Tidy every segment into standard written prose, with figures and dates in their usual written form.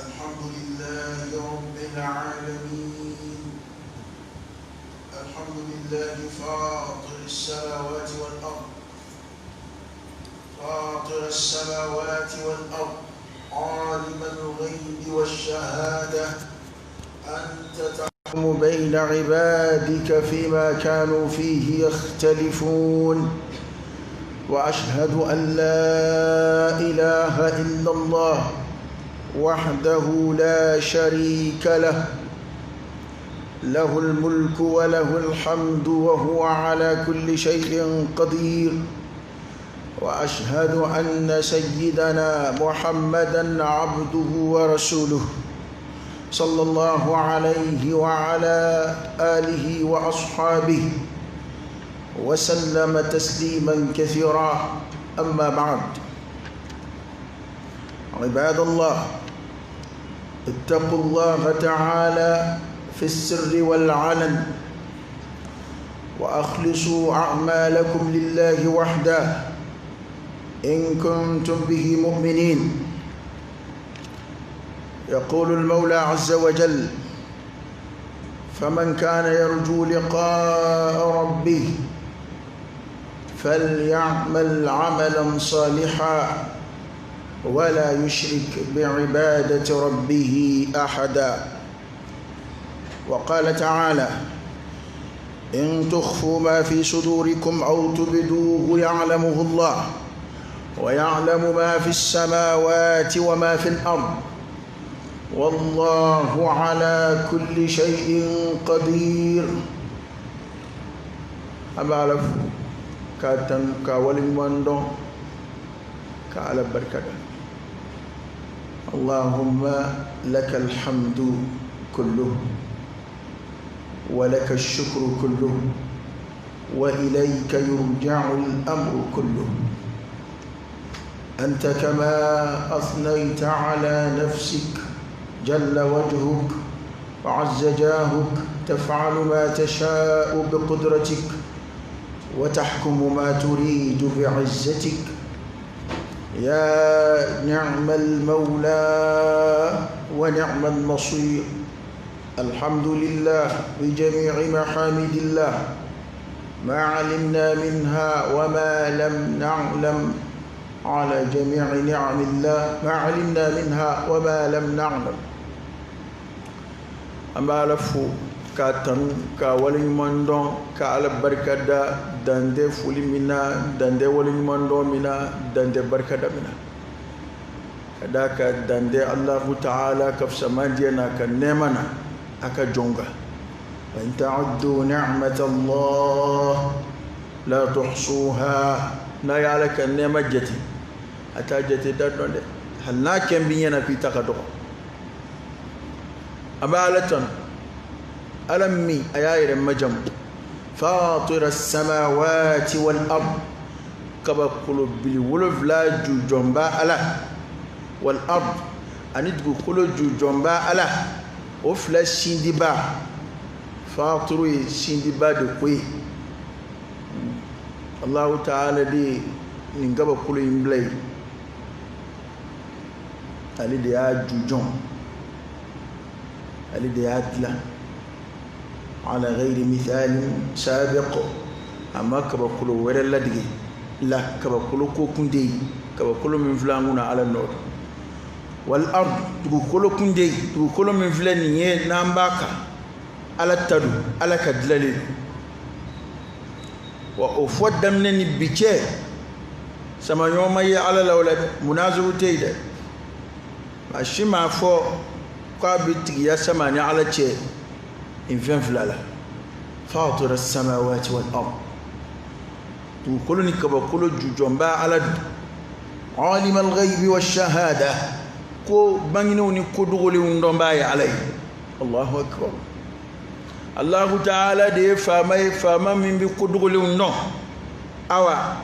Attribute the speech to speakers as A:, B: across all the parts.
A: الحمد لله رب العالمين. الحمد لله فاطر السماوات والأرض، فاطر السماوات والأرض، عالم الغيب والشهادة، أنت تحكم بين عبادك فيما كانوا فيه يختلفون. وأشهد أن لا إله إلا الله وحده لا شريك له، له الملك وله الحمد وهو على كل شيء قدير. وأشهد أن سيدنا محمدا عبده ورسوله صلى الله عليه وعلى آله وأصحابه وسلم تسليما كثيرا. أما بعد، عباد الله، اتقوا الله تعالى في السر والعلن، وأخلصوا أعمالكم لله وحده إن كنتم به مؤمنين. يقول المولى عز وجل: فمن كان يرجو لقاء ربه فليعمل عملا صالحا ولا يشرك بعبادة ربه أحدا. وقال تعالى: إن تخفوا ما في صدوركم أو تبدوه يعلمه الله، ويعلم ما في السماوات وما في الأرض، والله على كل شيء قدير. أبا ka tan ka waleɲuman dɔn ka Ala barika da. Allahumma laka alhamdu kulluhu wa laka shukru kulluhu wa ilayka yurja'u al-amru kulluhu. Anta kama athnayta ala nafsik jalla wajhuk wa azza jahuk, taf'alu ma tasha'u biqudratik وتحكم ما تريد بعزتك. يا نعم المولى ونعم النصير. الحمد لله بجميع محامد الله، ما علمنا منها وما لم نعلم، على جميع نعم الله ما علمنا منها وما لم نعلم. أما لفو ka tanu ka waleɲuman dɔn ka Ala barika da dantɛ foli min na, dantɛ waleɲuman dɔn min na, dantɛ barika da min na, ka d'a ka dantɛ Allahu ta'ala ka fisamandiya n'a ka nɛɛma na a ka jɔn kan. Wa in ta'uddu ni'matallah la tuhsuha. N'a ye Ala ka nɛɛma jate, a t'a jate da dɔn dɛ, hali n'a kɛn b'i ɲɛna k'i ta ka dɔgɔ. A bɛ Ala tanu, Ala min a y'a yɛrɛ majamu, fatir as-samawati wal ard, kabakolo bili 7 jujɔnba Ala, wal ard ani dugukolo jujɔnba Ala, o fila sindiba. Fatiru ye sindiba de ko ye. Allahu ta'ala de nin kabakolo in bila yen, ale de y'a jujɔn, ale de y'a dilan ala ghayri mithalin sabiq. A ma kabakolo wɛrɛ ladege la, kabakolo ko kun tɛ yen, kabakolo min filɛ an kunna Ala nɔ don. Wal ard, dugukolo kun tɛ yen, dugukolo min filɛ nin ye n'an b'a kan, Ala ta don, Ala ka dilanlen don. Wa o fɔ daminɛ ni bi cɛ, samaɲɔgɔnma ye Ala la o la dɛ, munaziru tɛ yen dɛ. Maa si m'a fɔ k'a bɛ tigiya sama ni Ala cɛ nin fɛn fila la. Fatir as-samawati wal ard, dugukolo ni kabakolo jujɔnba Ala don. Alim al-ghaybi wash-shahada, ko banginenw ni ko dogolenw dɔnbaa ye Ala ye. Allahu akbar. Allahu ta'ala de ye faama ye, faama min bɛ ko dogolenw dɔn. Awa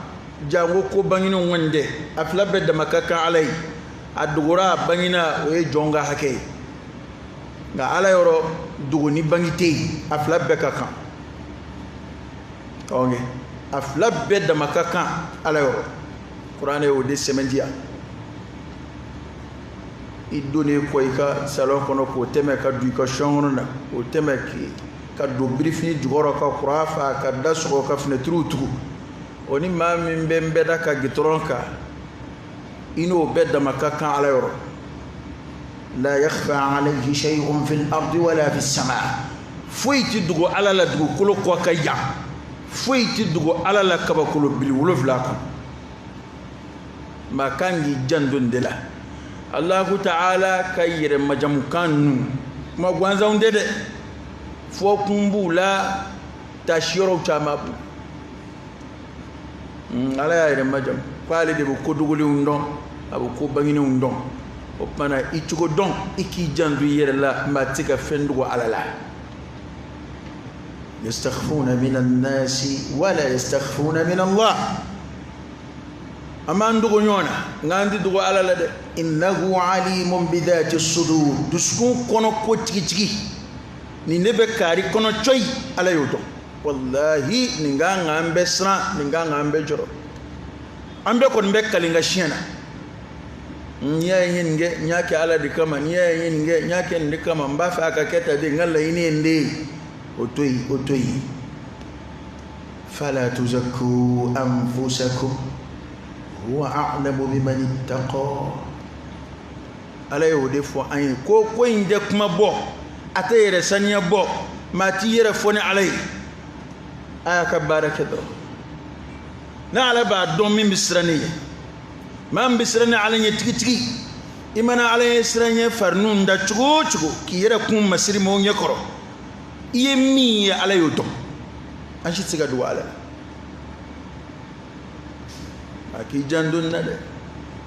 A: jango ko banginenw kɔni tɛ, a fila bɛɛ dama ka kan Ala ye. A dogora a bangina, o ye jɔn ka hakɛ ye, nka Ala yɔrɔ dogo ni bangi tɛ yen, a fila bɛɛ ka kan. Ɔnkɛ a fila bɛɛ dama ka kan Ala yɔrɔ. Kuranɛ y'o de sɛmɛntiya. I donnen kɔ i ka salon kɔnɔ k'o tɛmɛ ka don i ka sɔn kɔnɔ na, k'o tɛmɛ ka don birifini jukɔrɔ ka kuran fa ka da sɔgɔ ka finɛtiriw tugu, o ni maa min bɛ n bɛɛ da ka gitɔrɔn kan, i n'o bɛɛ dama ka kan Ala yɔrɔ. La yakhfa alayhi shay'un fil ardi wala fis sama. Foyi ti dogo Ala la dugukolo kɔ ka yan, foyi ti dogo Ala la kabakolo bili 7 kan. Maa kan k'i janto nin de la. Allahu ta'ala ka yɛrɛ majamukan ninnu kuma gansanw tɛ dɛ, fɔkun b'u la, taasiyɔrɔw caman b'u. Ala y'a yɛrɛ majamu k'ale de bɛ ko dogolenw dɔn, a bɛ ko bangenenw dɔn. O tuma na i cogo dɔn, i k'i janto i yɛrɛ la, maa tɛ se ka fɛn dogo Ala la. Yastakhfuna mina nasi wala yastakhfuna min Allah. An b'an dogo ɲɔgɔn na, nka an tɛ dogo Ala la dɛ. Innahu alimun bidhati sudur. Dusukun kɔnɔ ko tigitigi, nin de bɛ kaari kɔnɔ cɔyi, Ala y'o dɔn. Wallahi nin kan k'an bɛɛ siran, nin kan k'an bɛɛ jɔrɔ. An bɛɛ kɔni bɛ kali n ka siɲɛ na. N'i y'a ye n ye nin kɛ, n y'a kɛ Ala de kama. N'i y'a ye n ye nin kɛ, n y'a kɛ nin de kama. N b'a fɛ a ka kɛ tan de, n ka laɲini ye nin de ye. O to yen, o to yen. Fala tuzakku anfusakum huwa a'lamu biman ittaqa. Ala y'o de fɔ an ye ko ko in tɛ kuma bɔ, a tɛ yɛrɛ saniya bɔ, maa t'i yɛrɛ fɔ ni Ala ye. A y'a ka baara kɛ dɔrɔn. N'Ala b'a dɔn min bɛ siran ne ɲɛ, maa min bɛ siran ni Ala ɲɛ tigitigi, i mana Ala ɲɛ siran ɲɛ farinw da cogo o cogo k'i yɛrɛ kun masiri maaw ɲɛ kɔrɔ, i ye min ye Ala y'o dɔn. An si tɛ se ka dogo Ala la. A k'i janto nin na dɛ,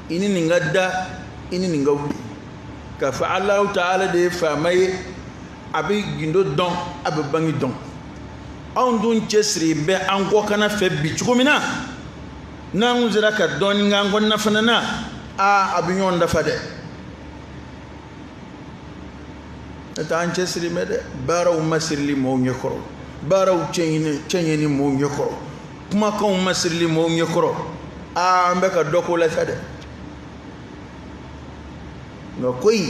A: i ni nin ka da, i ni nin ka wuli, k'a fɔ Alahu ta'ala de ye faama ye, a bɛ gindo dɔn, a bɛ bange dɔn. Anw dun cɛsiri bɛ an kɔkanna fɛ bi cogo min na, n'an kun sera ka dɔɔnin k'an kɔnɔna fana na, aa a bɛ ɲɔgɔn dafa dɛ. N'o tɛ an cɛsiri bɛ dɛ, baaraw masirili maaw ɲɛkɔrɔ, baaraw cɛɲɛni maaw ɲɛkɔrɔ, kumakanw masirili maaw ɲɛkɔrɔ, aa an bɛ ka dɔ k'o la sa dɛ. Nka ko in,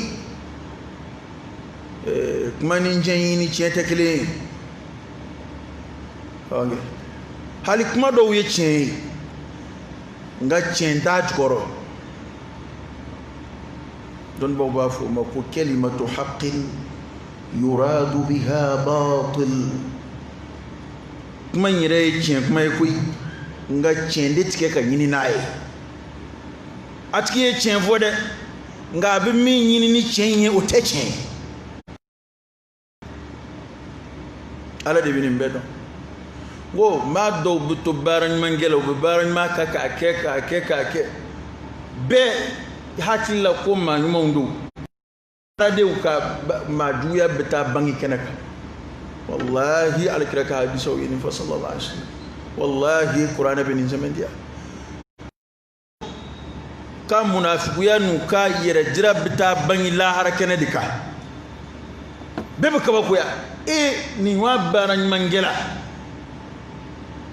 A: kuma ni tiɲɛ ɲini tiɲɛ tɛ kelen ye. Hali kuma dɔw ye tiɲɛ ye, nka tiɲɛ t'a jukɔrɔ. Dɔnnibaaw b'a fɔ o ma ko kalimatu haqqin yuradu biha batil. Kuma in yɛrɛ ye tiɲɛ kuma ye koyi, nka tiɲɛ de tigɛ ka ɲini n'a ye. A tigi ye tiɲɛ fɔ dɛ, nka a bɛ min ɲini ni tiɲɛ in ye, o tɛ tiɲɛ ye. Ala de bɛ nin bɛɛ dɔn. N ko maa dɔw bɛ to baara ɲumankɛ la, u bɛ baara ɲuman kan k'a kɛ, k'a kɛ, k'a kɛ. Bɛɛ hakili la ko maa ɲumanw don. Baaradenw ka maa juguya bɛ taa bange kɛnɛ kan. Walahi Alakira ka hadisaw ye nin fɔ sallallahu alaihi wasallam. Walahi kuranɛ bɛ nin sɛmɛntiya. Ka munafikuya n'u ka yɛrɛ jira bɛ taa bange lahara kɛnɛ de kan. Bɛɛ bɛ kabakoya. E nin wa baara ɲumankɛla,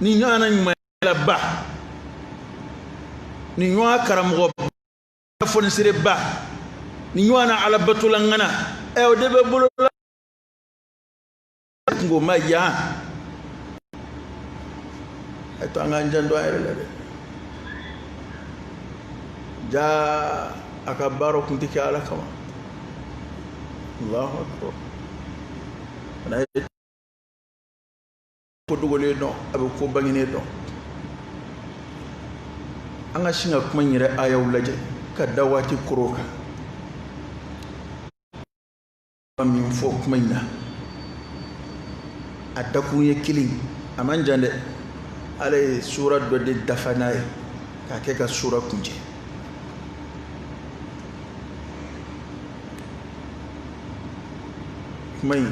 A: nin ɲɔgɔnna ɲumankɛla ba, nin ɲɔgɔn karamɔgɔ fɔnisere ba, nin ɲɔgɔnna alabatola ŋana, o de bɛ bolo la kungo ma yan. A to an k'an janto an yɛrɛ la dɛ. Ja a ka baara kun tɛ kɛ Ala kama. Allahu akbar. N'a ye ko dogolen dɔn, a bɛ ko bangenen dɔn. An ka sin ka kuma in yɛrɛ ayaw lajɛ ka da waati koro kan. Min fɔ kuma in na, a dakun ye kelen, a man jan dɛ. Ala ye sura dɔ de dafa n'a ye k'a kɛ ka sura kuncɛ. Kuma in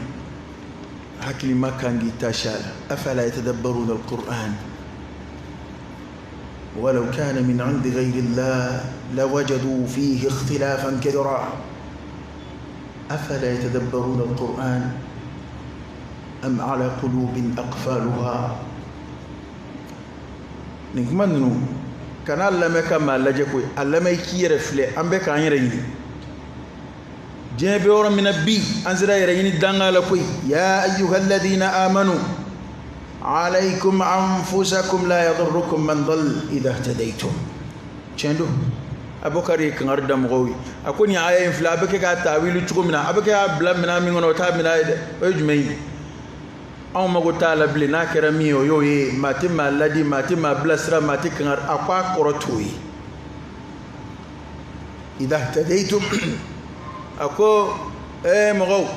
A: hakilima kan k'i taasi a la. Afala yatadabbaruna alquran walau kana min indi ghayri llah lawajadu fihi ikhtilafan kathira. Afala yatadabbaruna alquran am ala qulubin aqfaluha. Nin kuma ninnu kana lamɛn ka maa lajɛ koyi, a lamɛn i k'i yɛrɛ filɛ. An bɛɛ k'an yɛrɛ ɲini. Diɲɛ bɛ yɔrɔ min na bi, an sera yɛrɛ ɲini danga la koyi. Ya ayyuhalladhina amanu alaykum anfusakum la yadurrukum man dall idha ihtadaytum. Tiɲɛ don, Abubakar ye kangari da mɔgɔw ye. A ko nin aya in filɛ, a bɛ kɛ k'a tawili cogo min na, a bɛ kɛ k'a bila minɛn min kɔnɔ, o t'a minɛn ye dɛ. O ye jumɛn ye? Anw mago t'a la bilen, n'a kɛra min ye o y'o ye. Maa tɛ maa ladi, maa tɛ maa bilasira, maa tɛ kangari. A ko a kɔrɔ t'o ye. Idha ihtadaytum, a ko mɔgɔw,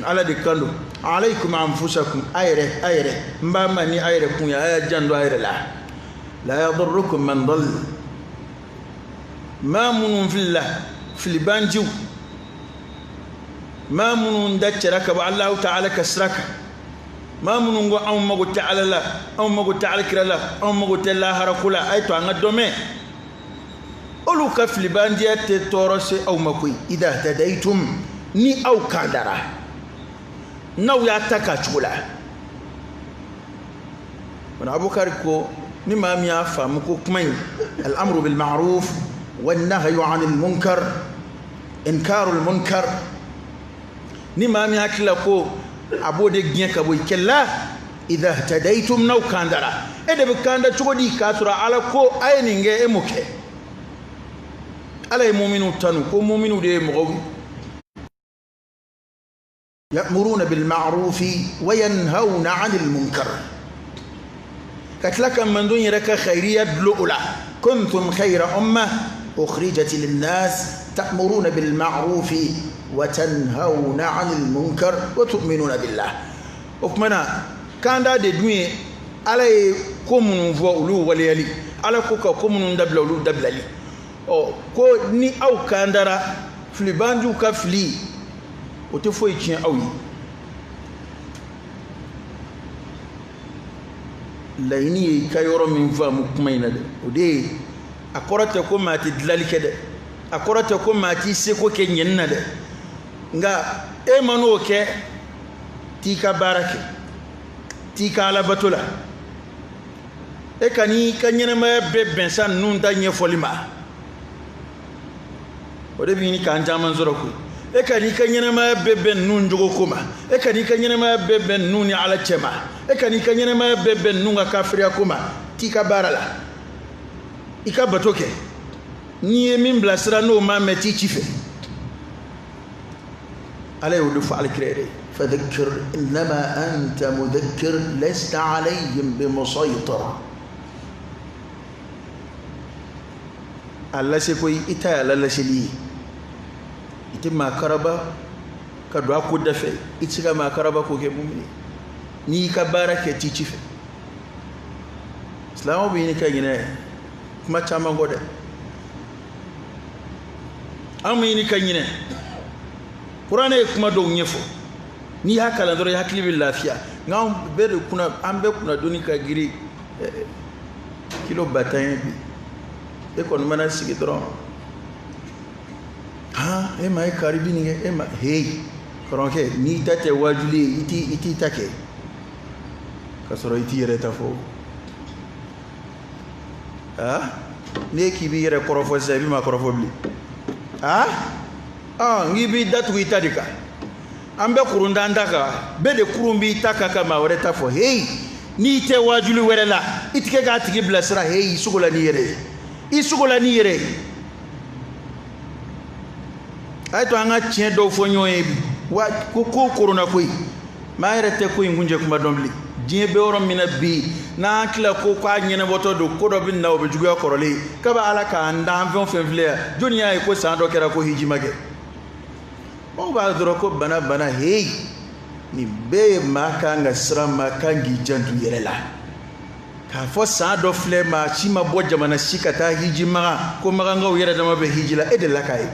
A: Ala de kan don. Alaykum anfusakum, a yɛrɛ, a yɛrɛ, n b'a ma ni a yɛrɛ kun ye, a y'a janto a yɛrɛ la. La yadurrukum man dall, maa minnu filila, filibanjiw, maa minnu da cɛra ka bɔ Alahu ta'ala ka sira kan, maa minnu ko anw mago tɛ Ala la, anw mago tɛ Alakira la, anw mago tɛ lahara ko la, a ye to an ka dɔ mɛn. Olu ka filibandiya tɛ tɔɔrɔ se aw ma koyi. Idha ihtadaytum, ni aw kandara, n'aw y'a ta k'a cogo la. Abubakar ko ni maa min y'a faamu ko kuma in al-amru bil ma'ruf wan nahyu 'anil munkar, inkarul munkar, ni maa min hakili la ko a b'o de gɛn ka bɔ i kɛ la. Idha ihtadaytum, n'aw kandara, e de bɛ kanda cogo di k'a sɔrɔ Ala ko a ye nin kɛ, e m'o kɛ? Ala ye muminu tanu ko muminu de ye mɔgɔw ya'muruna bil ma'rufi wa yanhauna 'anil munkar, ka tila ka mandon yɛrɛ ka khayriya dulo o la. Kuntum khayra umma ukhrijat linnas ta'muruna bil ma'rufi wa tanhauna 'anil munkar wa tu'minuna billah. O kuma na, kanda de dun ye Ala ye ko minnu fɔ olu waleyali, Ala ko ka ko minnu dabila olu dabilali. Ɔ ko ni aw kandara, filibanjuw ka fili o tɛ foyi tiɲɛ aw ye. Laɲini ye i ka yɔrɔ min faamu kuma in na dɛ, o de ye a kɔrɔ tɛ ko maa tɛ dilali kɛ dɛ, a kɔrɔ tɛ ko maa t'i seko kɛ ɲɛni na dɛ, nka e ma n'o kɛ, t'i ka baara kɛ, t'i ka alabato la, e ka n'i ka ɲɛnɛmaya bɛɛ bɛn sa ninnu ta ɲɛfɔli ma, o de bɛ ɲini k'an caman sɔrɔ koyi. E ka n'i ka ɲɛnɛmaya bɛɛ bɛn ninnu jogo ko ma, e ka n'i ka ɲɛnɛmaya bɛɛ bɛn ninnu ni Ala cɛ ma, e ka n'i ka ɲɛnɛmaya bɛɛ bɛn ninnu ka kafiriya ko ma, t'i ka baara la, i ka bato kɛ. N'i ye min bilasira n'o ma mɛn, t'i ci fɛ. Ala y'o de fɔ Alakira yɛrɛ ye. Fadhakkir innama anta mudhakkir lasta alayhim bimusaytir. A lase koyi, i ta ye Ala laseli ye. I tɛ maa karaba ka don a ko da fɛ, i tɛ se ka maa karaba k'o kɛ mumini ye. N'i y'i ka baara kɛ, t'i ci fɛ. Silamɛw bɛ ɲini ka ɲinɛ kuma caman kɔ dɛ. An bɛ ɲini ka ɲinɛ. Kuranɛ ye kuma dɔw ɲɛfɔ, n'i y'a kalan dɔrɔn i hakili bɛ lafiya. Nka anw bɛɛ de kunna, an bɛɛ kunnadonni ka girin kilo 10,000 ye bi. E kɔni mana sigi dɔrɔn, han, e ma ye kari bi nin kɛ, e ma heyi kɔrɔkɛ, n'i ta tɛ wajuli ye, i t'i ta kɛ ka sɔrɔ i t'i yɛrɛ ta fɔ. Ah, n'e k'i b'i yɛrɛ kɔrɔfɔ sisan, i bɛ maa kɔrɔfɔ bilen. Ah, n k'i b'i datugu i ta de kan. An bɛɛ kurun t'an ta kan, bɛɛ de kurun b'i ta kan ka maa wɛrɛ ta fɔ. Heyi, n'i tɛ wajuli wɛrɛ la, i tɛ kɛ k'a tigi bilasira. Heyi, i sogo la n'i yɛrɛ ye, i sogo la n'i yɛrɛ ye. A ye to an ka tiɲɛ dɔw fɔ ɲɔgɔn ye bi. Wa ko ko koronna koyi, maa yɛrɛ tɛ ko in kuncɛ kuma dɔn bilen. Diɲɛ bɛ yɔrɔ min na bi, n'an tila ko k'a ɲɛnabɔtɔ don, ko dɔ bɛ na o bɛ juguya kɔrɔlen. Kaba Ala k'an dan fɛn o fɛn filɛ yan, jɔnni y'a ye ko san dɔ kɛra ko hiji ma kɛ? Mɔgɔw b'a dɔrɔn ko bana bana. Heyi, nin bɛɛ ye maa kan ka siran, maa kan k'i janto i yɛrɛ la. K'a fɔ san dɔ filɛ, maa si ma bɔ jamana si ka taa hiji Makan, ko makankaw yɛrɛ dama bɛ hiji la, e delila k'a ye?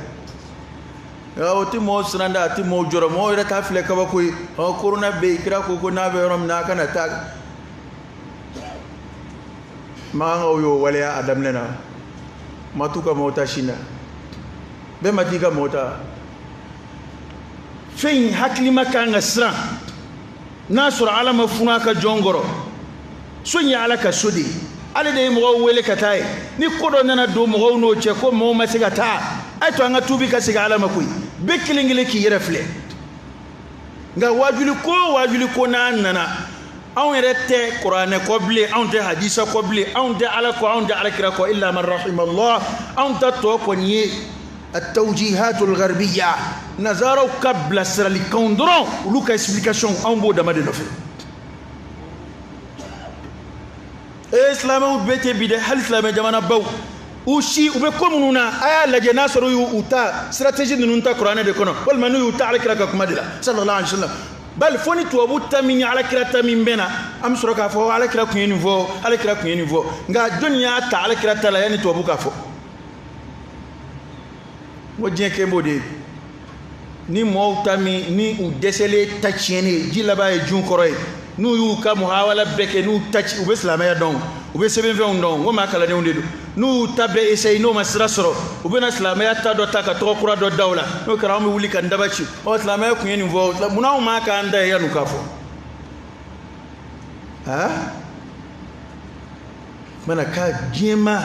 A: Nka o tɛ mɔgɔw siran dɛ, a tɛ mɔgɔw jɔrɔ, mɔgɔw yɛrɛ t'a filɛ kabako ye. Ɔ, korona bɛ yen, kira ko ko n'a bɛ yɔrɔ min na a kana taa. Makankaw y'o waleya a daminɛ na, ma t'u ka mɔgɔw ta sin na, bɛɛ ma t'i ka mɔgɔw ta. Fɛn in hakilima kan ka siran n'a sɔrɔ Ala ma funu a ka jɔn kɔrɔ. So in ye Ala ka so de ye, ale de ye mɔgɔw wele ka taa ye. Ni ko dɔ nana don mɔgɔw n'o cɛ ko mɔgɔw ma se ka taa, a ye to an ka tuubi ka segin Ala ma koyi. Bɛɛ kelen kelen k'i yɛrɛ filɛ. Nka waajuli ko n'a nana, anw yɛrɛ tɛ kuranɛ kɔ bilen, anw tɛ hadisa kɔ bilen, anw tɛ ala kɔ, anw tɛ alakira kɔ, illa man rahimallah. Anw ta tɔ kɔni ye at-tawjihatul gharbiyya, nazaraw ka bilasiralikanw dɔrɔn, olu ka explication, anw b'o dama de nɔfɛ. E silamɛw bɛɛ tɛ bi dɛ, hali silamɛ jamana baw u si u bɛ ko minnu na, a y'a lajɛ n'a sɔrɔ u y'u ta stratégie ninnu ta kuranɛ de kɔnɔ, walima n'u y'u ta alakira ka kuma de la sallallahu alaihi wa sallam. Bali fo ni tubabu ta min ni alakira ta min bɛnna, an bɛ sɔrɔ k'a fɔ alakira kun ye nin fɔ, alakira kun ye nin fɔ. Nka jɔnni y'a ta alakira ta la yanni tubabu k'a fɔ? N ko diɲɛ kɛ b'o de ye. Ni mɔgɔw ta min ni u dɛsɛlen ta tiɲɛnen, ji laban ye jun kɔrɔ ye, n'u y'u ka muhawala bɛɛ kɛ, n'u ta u bɛ silamɛya dɔn, u bɛ sɛbɛnfɛnw dɔn, n ko maa kalandenw de don. N'u y'u ta bɛɛ essaye n'o ma sira sɔrɔ, u bɛna silamɛya ta dɔ ta ka tɔgɔ kura dɔ da o la. N'o kɛra, anw bɛ wuli ka n daba ci. Ɔ silamɛya kun ye nin fɔ, munna anw m'a k'an ta ye yan'u k'a fɔ? Aa mana ka diɲɛ ma,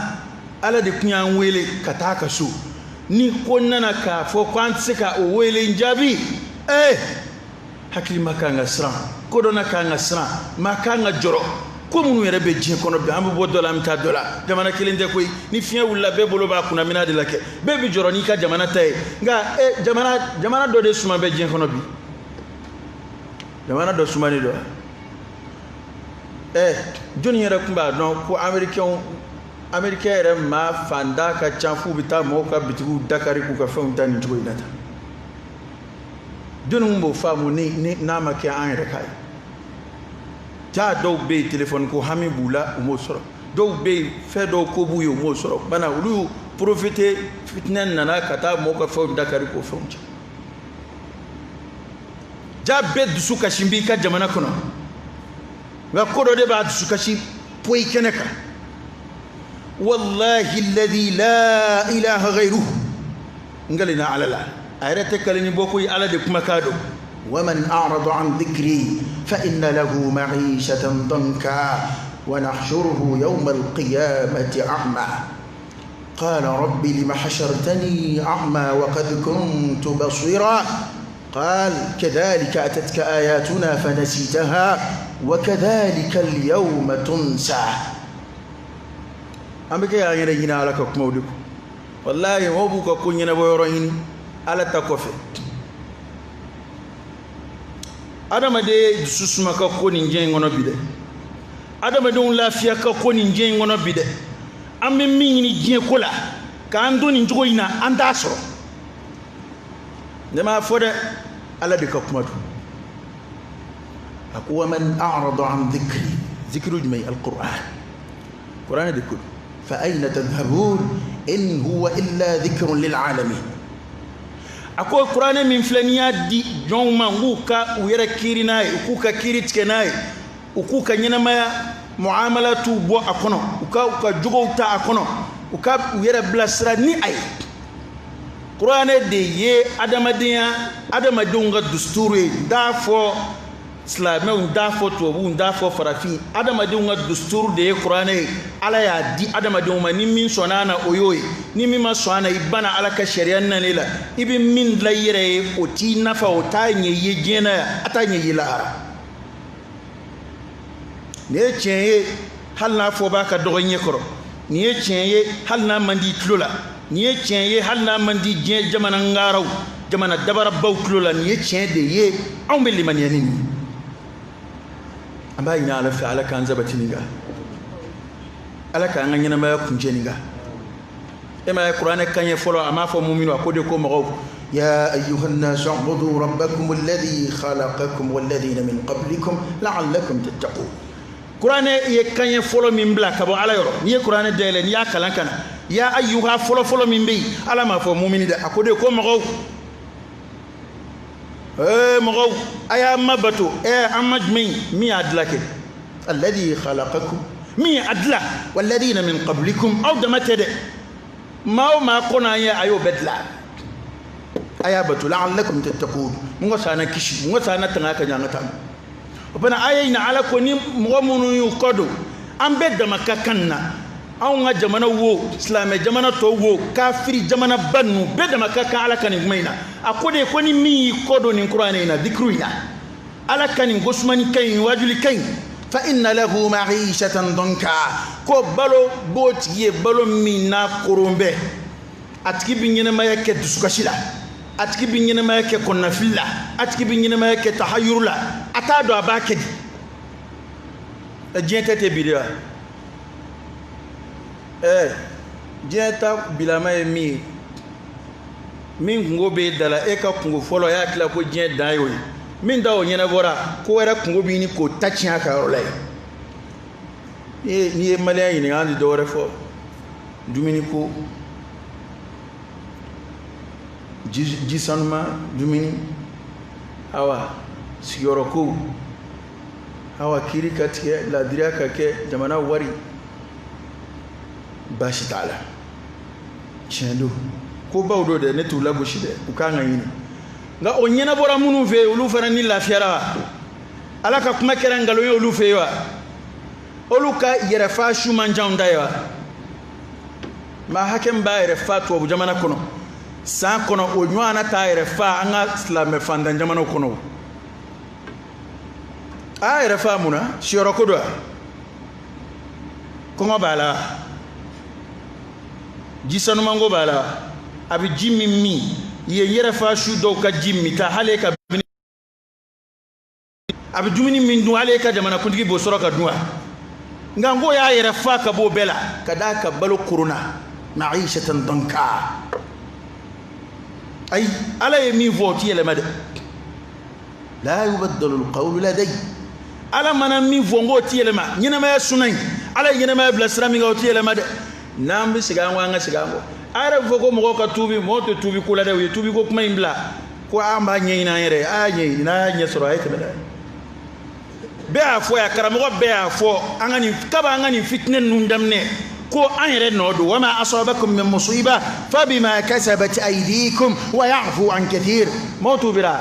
A: ala de kun y'an wele ka taa a ka so. Ni ko nana k'a fɔ ko an tɛ se ka o wele jaabi, hakili ma kan ka siran, ko dɔ na kan ka siran, maa kan ka jɔrɔ. Ko minnu yɛrɛ bɛ diɲɛ kɔnɔ bi, an bɛ bɔ dɔ la, an bɛ taa dɔ la. Jamana kelen tɛ koyi, ni fiɲɛ wulila bɛɛ bolo b'a kunna minɛ de la kɛ, bɛɛ bɛ jɔrɔ n'i ka jamana ta ye. Nka jamana dɔ de suma bɛ diɲɛ kɔnɔ bi, jamana dɔ sumalen don. Jɔnni yɛrɛ tun b'a dɔn ko américain yɛrɛ maa fanda ka ca f'u bɛ taa mɔgɔw ka bitigiw dakari k'u ka fɛnw ta nin cogo in na tan? Jɔnni kun b'o faamu ni n'a ma kɛ an yɛrɛ ka ye? Ja dɔw bɛ yen telefɔni ko hami b'u la, u m'o sɔrɔ. Dɔw bɛ yen fɛn dɔw ko b'u ye, u m'o sɔrɔ. Bana olu y'u profiter, fitinɛ nana ka taa mɔgɔw ka fɛnw dakari k'o fɛnw cɛ. Ja bɛɛ dusu kasi b'i ka jamana kɔnɔ, nka ko dɔ de b'a dusu kasi poyi kɛnɛ kan. Wallahi alladhi la ilaha ghayruhu, n kalina ala la, a yɛrɛ tɛ kalini bɔ koyi, ala de kumakan don.
B: ومن أعرض عن ذكري فإن له معيشة ضنكا ونحشره يوم القيامة أعمى قال رب لم حشرتني أعمى وقد كنت بصيرا قال كذلك أتتك آياتنا فنسيتها وكذلك اليوم تنسى.
A: An bɛ kɛ y'an yɛrɛ ɲini ala ka kumaw de ko. Wallahi mɔgɔw b'u ka ko ɲɛnabɔ yɔrɔ ɲini ala ta kɔfɛ. Adamaden dusu suma ka ko nin diɲɛ in kɔnɔ bi dɛ, adamadenw lafiya ka ko nin diɲɛ in kɔnɔ bi dɛ. An bɛ min ɲini diɲɛ ko la k'an to nin cogo in na, an t'a sɔrɔ. Ne m'a fɔ dɛ, ala de ka kuma don. A ko
B: waman a'rada an dhikri,
A: zikiru jumɛn? Alquran, kuranɛ de ko don.
B: Fa ayna tadhhabun in huwa illa dhikrun lil alamin.
A: A ko kuranɛ min filɛ n'i y'a di jɔnw ma, n k'u ka u yɛrɛ kiiri n'a ye, u k'u ka kiiri tigɛ n'a ye, u k'u ka ɲɛnamaya muamalatuw bɔ a kɔnɔ, u ka jogow ta a kɔnɔ, u ka u yɛrɛ bilasira ni a ye. Kuranɛ de ye adamadenya, adamadenw ka dusuturu ye. N t'a fɔ silamɛw, n t'a fɔ tubabuw, n t'a fɔ farafin, adamadenw ka dusuturu de ye kuranɛ ye. Ala y'a di adamadenw ma, ni min sɔnna a na o y'o ye, ni min ma sɔn a na i banna ala ka sariya nalen la, i bɛ min dilan i yɛrɛ ye o t'i nafa, o t'a ɲɛ i ye diɲɛ na yan, a t'a ɲɛ i ye lahara. Nin ye tiɲɛ ye hali n'a fɔ b'a ka dɔgɔ ɲɛ kɔrɔ, nin ye tiɲɛ ye hali n'a man di i tulo la, nin ye tiɲɛ ye hali n'a man di diɲɛ jamana ngaraw, jamana dabarabaw tulo la, nin ye tiɲɛ de ye. Anw bɛ limaniya ni nin ye. An b'a ɲini ala fɛ, ala k'an sabati nin kan, ala k'an ka ɲɛnamaya kuncɛ nin kan. E m'a ye kuranɛ kan ye fɔlɔ, a m'a fɔ muminu, a ko de ko mɔgɔw
B: يا أيها الناس اعبدوا ربكم الذي خلقكم والذين من قبلكم لعلكم تتقون.
A: Kuranɛ ye kan ye fɔlɔ min bila ka bɔ ala yɔrɔ, n'i ye kuranɛ dayɛlɛ, n'i y'a kalan ka na, ya ayyuha fɔlɔ fɔlɔ min bɛ yen, ala m'a fɔ mumini dɛ, a ko de ko mɔgɔw, mɔgɔw a y'a ma bato. An ma jumɛn min y'a dilan kɛ?
B: Alladhi khalaqakum,
A: min y'a dilan,
B: walladhina min qablikum,
A: aw dama tɛ dɛ, maa o maa kɔnɔ an ye a y'o bɛɛ dilan, a y'a bato
B: la'allakum tattaqun.
A: Mun ka sa na kisi, mun ka sa na tanga ka ɲan ka taa. O fana a ye ɲina ala ko ni mɔgɔ minnu y'u kɔ don, an bɛɛ dama ka kan na. Anw ka jamana wo, silamɛ jamana tɔw wo, kafiri jamana ba ninnu bɛɛ dama ka kan Ala ka nin kuma in na. A ko de ko ni min y'i kɔ don nin kuranɛ in na, dikiru in na, Ala ka nin gosumani ka ɲi, wajuli ka ɲi,
B: fa inna lahu ma'ishatan danka,
A: ko balo b'o tigi ye, balo min n'a koron bɛ, a tigi bɛ ɲɛnamaya kɛ dusukasi la, a tigi bɛ ɲɛnamaya kɛ kɔnɔnafili la, a tigi bɛ ɲɛnamaya kɛ tahayuru la, a t'a dɔn a b'a kɛ di. Diɲɛ tɛ ten bi de wa? Diɲɛ ta bilama ye min ye, min kungo b'e da la, e ka kungo fɔlɔ y'a tila ko diɲɛ dan y'o ye, min ta o ɲɛnabɔra, ko wɛrɛ kungo b'i ni k'o ta tiɲɛ a ka yɔrɔ la yen. N'i ye maliyɛn ɲininka, an tɛ dɔwɛrɛ fɔ, dumuni ko, ji sanuma dumuni, awa sigiyɔrɔ ko, awa kiiri ka tigɛ, laadiriya ka kɛ, jamana wari, baasi t'a la. Tiɲɛ don, ko baw don dɛ, ne t'u lagosi dɛ, u kan ka ɲini. Nka o ɲɛnabɔra minnu fɛ yen, olu fana ni lafiyara wa? Ala ka kuma kɛra nkalon ye olu fɛ yen wa? Olu ka yɛrɛfa su man jan ta ye wa? Maa hakɛ min b'a yɛrɛ fa tubabu jamana kɔnɔ san kɔnɔ, o ɲɔgɔnna t'a yɛrɛ fa an ka silamɛ fantan jamanaw kɔnɔ. A y'a yɛrɛ fa mun na? Siyɔrɔ ko don wa? Kɔngɔ b'a la, ji sanumanko b'a la, a bɛ ji min min yen, yɛrɛ fa su dɔw ka ji min ta, hali e ka a bɛ dumuni min dun, hali e ka jamanakuntigi b'o sɔrɔ ka dun wa? Nka n ko y'a yɛrɛ fa ka b'o bɛɛ la,
B: ka d'a ka balo korona, ma'ishatan danka.
A: Ayi, Ala ye min fɔ o ti yɛlɛma dɛ.
B: La yubaddalu alqawlu ladayya.
A: Ala mana min fɔ n k'o ti yɛlɛma. Ɲɛnamaya suna in, Ala ye ɲɛnamaya bila sira min kan, o ti yɛlɛma dɛ. N'an bɛ segin an kɔ, an ka segin an kɔ. A yɛrɛ bɛ fɔ ko mɔgɔw ka tuubi, mɔgɔw tɛ tuubi ko la dɛ, u ye tuubi ko kuma in bila ko an b'a ɲɛɲini an yɛrɛ ye. A y'a ɲɛɲini, n'a y'a ɲɛ sɔrɔ, a ye tɛmɛ n'a ye. Bɛɛ y'a fɔ yan, karamɔgɔ bɛɛ y'a fɔ, an ka nin kaba, an ka nin fitinɛ ninnu daminɛ ko an yɛrɛ nɔ don.
B: Wama asabakum min musiba fabima kasabat aydikum wa ya'fu an kathir.
A: Mɔgɔw tuubira.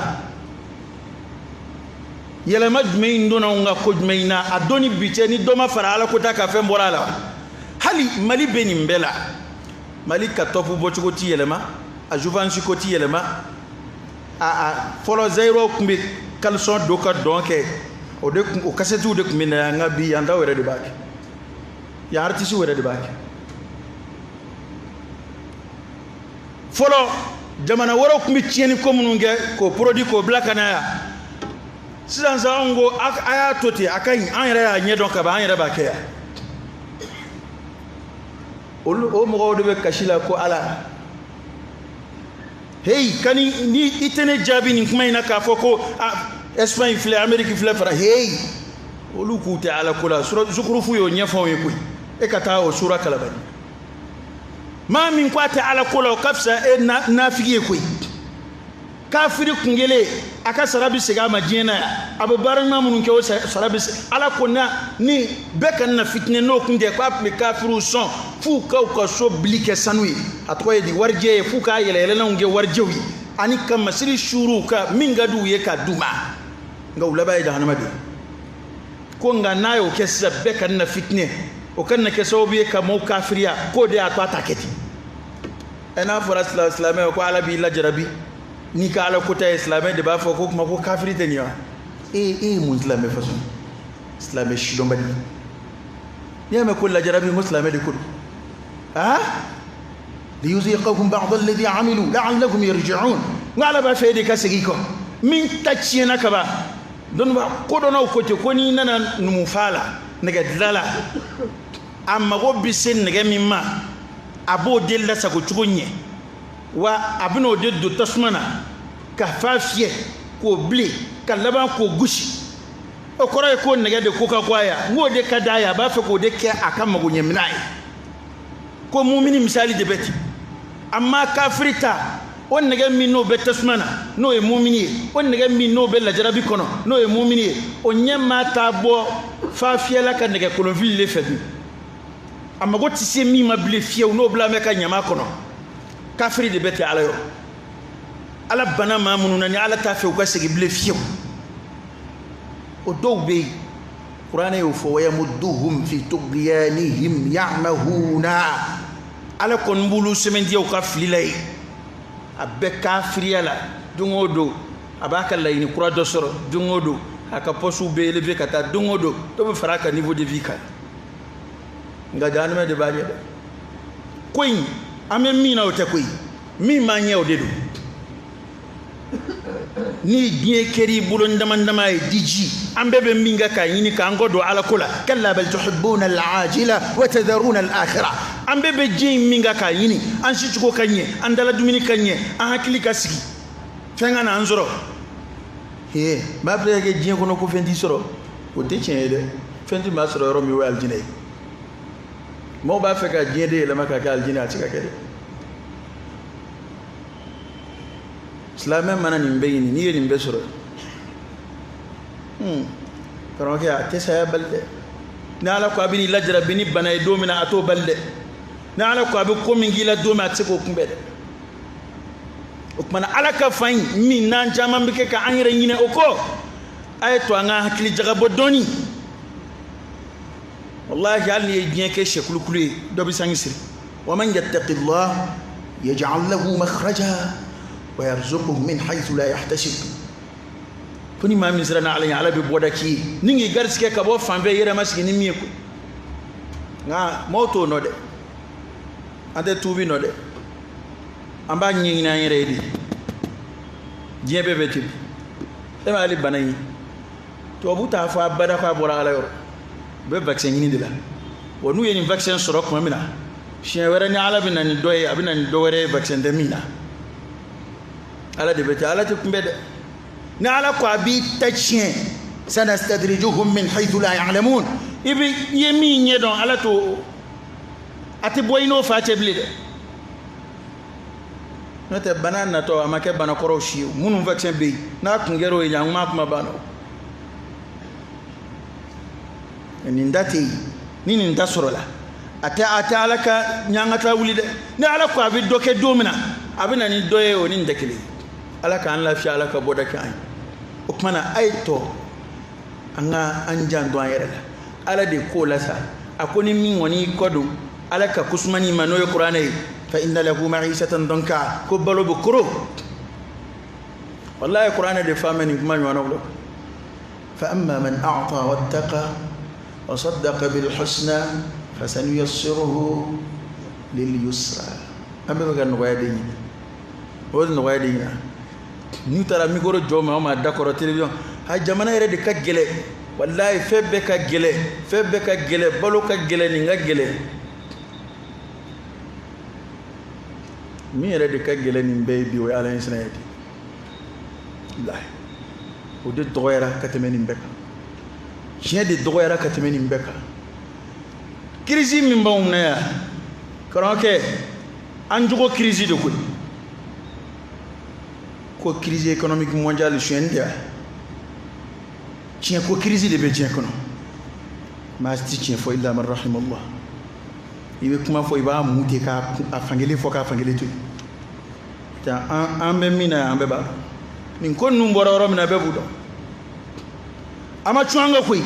A: Yɛlɛma jumɛn in donna anw ka ko jumɛn in na a don ni bi cɛ, ni dɔ ma fara Ala ko ta ka fɛn bɔra a la? Hali Mali bɛ nin bɛɛ la, Mali ka tɔpu bɔcogo ti yɛlɛma, a jouvence ko ti yɛlɛma. A fɔlɔ Zayiruwaw tun bɛ caleçon don ka dɔn kɛ, o de kun, o kasɛtiw de tun bɛ na yan, nka bi yan taw yɛrɛ de b'a kɛ, yan artisiw yɛrɛ de b'a kɛ. Fɔlɔ jamana wɛrɛw tun bɛ tiɲɛni ko minnu kɛ k'o produit k'o bila ka na yan, sisan sa anw ko a y'a to ten, a ka ɲi, an yɛrɛ y'a ɲɛdɔn ka ban, an yɛrɛ b'a kɛ yan. Olu o mɔgɔw de bɛ kasi la ko Ala, heyi, kani ni i tɛ ne jaabi nin kuma in na k'a fɔ ko a Espagne filɛ, Amérique filɛ, fara, heyi, olu k'u tɛ Ala ko la. Zukurufu y'o ɲɛfɔ anw ye koyi, e ka taa o sura kalabali. Maa min ko a tɛ Ala ko la, o ka fisa e nafigi ye koyi. Kafiri kun kelen, a ka sara bɛ segin a ma diɲɛ na yan, a bɛ baara ɲuman minnu kɛ, o sara bɛ segin. Ala ko na ni bɛɛ ka na fitinɛ n'o kun tɛ, k'a tun bɛ kafiriw sɔn f'u ka u ka so bili kɛ sanu ye, a tɔgɔ ye di, warijɛ ye, f'u k'a yɛlɛyɛlɛlanw kɛ warijɛw ye, ani ka masiri suuruw ka min ka d'u ye k'a d'u ma. Nka u laban ye jahanama de ye. Ko nka n'a y'o kɛ sisan, bɛɛ ka na fitinɛ, o ka na kɛ sababu ye ka maaw kafiriya, k'o de y'a to a ta kɛ ten. Ɛ n'a fɔra silamɛ ko Ala b'i lajarabi n'i ka Ala kota ye, silamɛ de b'a fɔ ko kuma ko kafiri tɛ nin ye wa? E ye mun silamɛ façon? Silamɛ sidɔnbali. N'i y'a mɛn ko lajarabi, ko silamɛ de ko don.
B: Ah, liyuziqahum ba'da alladhi amilu la'allahum yarji'un.
A: N ko Ala b'a fɛ e de ka segin kɔ, min ta tiɲɛna ka ban. Dɔnniba kodɔnnaw ko ten ko n'i nana numufa la, nɛgɛ dilan la, a mago bɛ se nɛgɛ min ma, a b'o de lasago cogo ɲɛ, wa a bɛna o de don tasuma na ka fa fiyɛ k'o bilen ka laban k'o gosi. O kɔrɔ ye ko nɛgɛ de ko ka go a ye, n k'o de ka d'a ye, a b'a fɛ k'o de kɛ a ka magoɲɛminɛn ye. Ko mumini misali de bɛ ten. Amma kafiri ta, o nɛgɛ min n'o bɛ tasuma na, n'o ye mumini ye, o nɛgɛ min n'o bɛ lajarabi kɔnɔ, n'o ye mumini ye, o ɲɛ ma taa bɔ fa fiyɛla ka nɛgɛ kolonfili de fɛ dun. A mago tɛ se min ma bilen fiyewu, n'o bila bɛ ka ɲama kɔnɔ. Kafiri de bɛ ten Ala yɔrɔ. Ala banna maa minnu na, ni Ala t'a fɛ u ka segin bilen fiyewu, o dɔw bɛ yen. Kuranɛ y'o fɔ wayamudduhum fi tughyanihim ya'mahuna. Ala kɔni b'olu sɛmɛntiya u ka fili la yen. A bɛɛ kafiriya la don o don a b'a ka laɲini kura dɔ sɔrɔ, don o don a ka poste bɛ élevé ka taa, don o don dɔ bɛ fara a ka niveau de vie kan. Nka jahanama de b'a ɲɛ dɛ. Ko in an bɛ min na o tɛ koyi, min b'an ɲɛ o de don. Ni diɲɛ kɛr'i bolo dama dama ye diji, an bɛɛ bɛ min kɛ k'a ɲini k'an kɔ don ala ko la.
B: Kalla bal tuhibbuna al-ajila wa tadharuna al-akhirah.
A: An bɛɛ bɛ diɲɛ in min kɛ k'a ɲini, an sicogo ka ɲɛ, an dala dumuni ka ɲɛ, an hakili ka sigi, fɛn ka na an sɔrɔ. Ee maa bɛ kɛ diɲɛ kɔnɔ ko fɛn t'i sɔrɔ, o tɛ tiɲɛ ye dɛ. Fɛn tɛ maa sɔrɔ yɔrɔ min o ye alijinɛ ye. Maaw b'a fɛ ka diɲɛ de yɛlɛma ka kɛ alijinɛ, a tɛ se ka kɛ dɛ. Silamɛ mana nin bɛɛ ɲini, n'i ye nin bɛɛ sɔrɔ, karamɔgɔkɛ a tɛ saya bali dɛ. Ni ala ko a bɛ n'i lajarabi ni bana ye don min na, a t'o bali dɛ. Ni ala ko a bɛ ko min k'i la don min, a tɛ se k'o kunbɛn dɛ. O tuma na ala ka fan in min n'an caman bɛ kɛ k'an yɛrɛ ɲinɛ o kɔ, a ye to an ka hakili jagabɔ dɔɔni. Wallahi hali n'i ye diɲɛ kɛ sɛkulukulu ye, dɔ bɛ sange siri.
B: Wa man yattaqillah yaj'al lahu makhraja wa yarzuquhu min haythu la yahtasib.
A: Ko ni maa min siranna ala ɲɛ, ala bɛ bɔda k'i ye ni k'i garisigɛ ka bɔ fan bɛɛ, i yɛrɛ ma sigi ni min ye koyi. Nka maaw t'o nɔ dɛ, an tɛ tuubi nɔ dɛ, an b'a ɲɛɲini an yɛrɛ ye de. Diɲɛ bɛɛ bɛ ten. E ma hali bana in, tubabu t'a fɔ abada k'a bɔra ala yɔrɔ, u bɛ vaccin ɲini de la. Wa n'u ye nin vaccin sɔrɔ tuma min na, siɲɛ wɛrɛ ni ala bɛ na ni dɔ ye, a bɛ na ni dɔ wɛrɛ ye vaccin tɛ min na. Ala de bɛ ten, ala tɛ kunbɛn dɛ. Ni ala ko a b'i ta tiɲɛ,
B: sanastadrijuhum min haythu la ya'lamun.
A: I bɛ i ye min ɲɛ dɔn, ala t'o, a tɛ bɔ i n'o fa cɛ bilen dɛ. N'o tɛ bana natɔ a ma kɛ bana kɔrɔw si ye, minnu vaccin bɛ yen, n'a kun kɛra o ye, an m'a kuma ban nɔ. Nin da tɛ yen, ni nin da sɔrɔla, a tɛ ala ka ɲangata wuli dɛ. Ni ala ko a bɛ dɔ kɛ don min na, a bɛ na ni dɔ ye, o ni nin tɛ kelen ye. Ala k'an lafiya, ala ka bɔda kɛ an ye. O tuma na a ye tɔ an ka an janto an yɛrɛ la. Ala de k'o la sa, a ko ni min kɔni y'i kɔ don ala ka kusumani ma, n'o ye kuranɛ ye,
B: fa inna lahu ma'ishatan danka,
A: ko balo bɛ koro. Wallahi kuranɛ de fa mɛn nin kuma ɲɔgɔnnaw la.
B: Fa amma man a'ta wattaqa wa saddaqa bil husna fasanuyassiruhu lil yusra.
A: An bɛɛ bɛ ka nɔgɔya de ɲini, o de nɔgɔya de ɲini. N'u taara micro jɔ ma, o ma da kɔrɔ télévision, ha jamana yɛrɛ de ka gɛlɛn. Wallahi fɛn bɛɛ ka gɛlɛn, fɛn bɛɛ ka gɛlɛn, balo ka gɛlɛn, nin ka gɛlɛn. Min yɛrɛ de ka gɛlɛn nin bɛɛ ye bi, o ye ala ɲɛsiranɲɛ de ye. Wallahi o de dɔgɔyara ka tɛmɛ nin bɛɛ kan. Tiɲɛ de dɔgɔyara ka tɛmɛ nin bɛɛ kan. Kirisi min b'anw na yan, karamɔgɔkɛ, an jogo kirisi de koyi. Ko crise économique mondiale suyɛnni tɛ wa? Tiɲɛ ko crise de bɛ diɲɛ kɔnɔ. Maa si tɛ tiɲɛ fɔ illa man rahimallah. I bɛ kuma fɔ, i b'a mun ten k'a fankelen fɔ k'a fankelen to yen. An bɛ min na yan, an bɛɛ b'a dɔn. Nin ko ninnu bɔra yɔrɔ min na, bɛɛ b'u dɔn. A ma cun an kan koyi,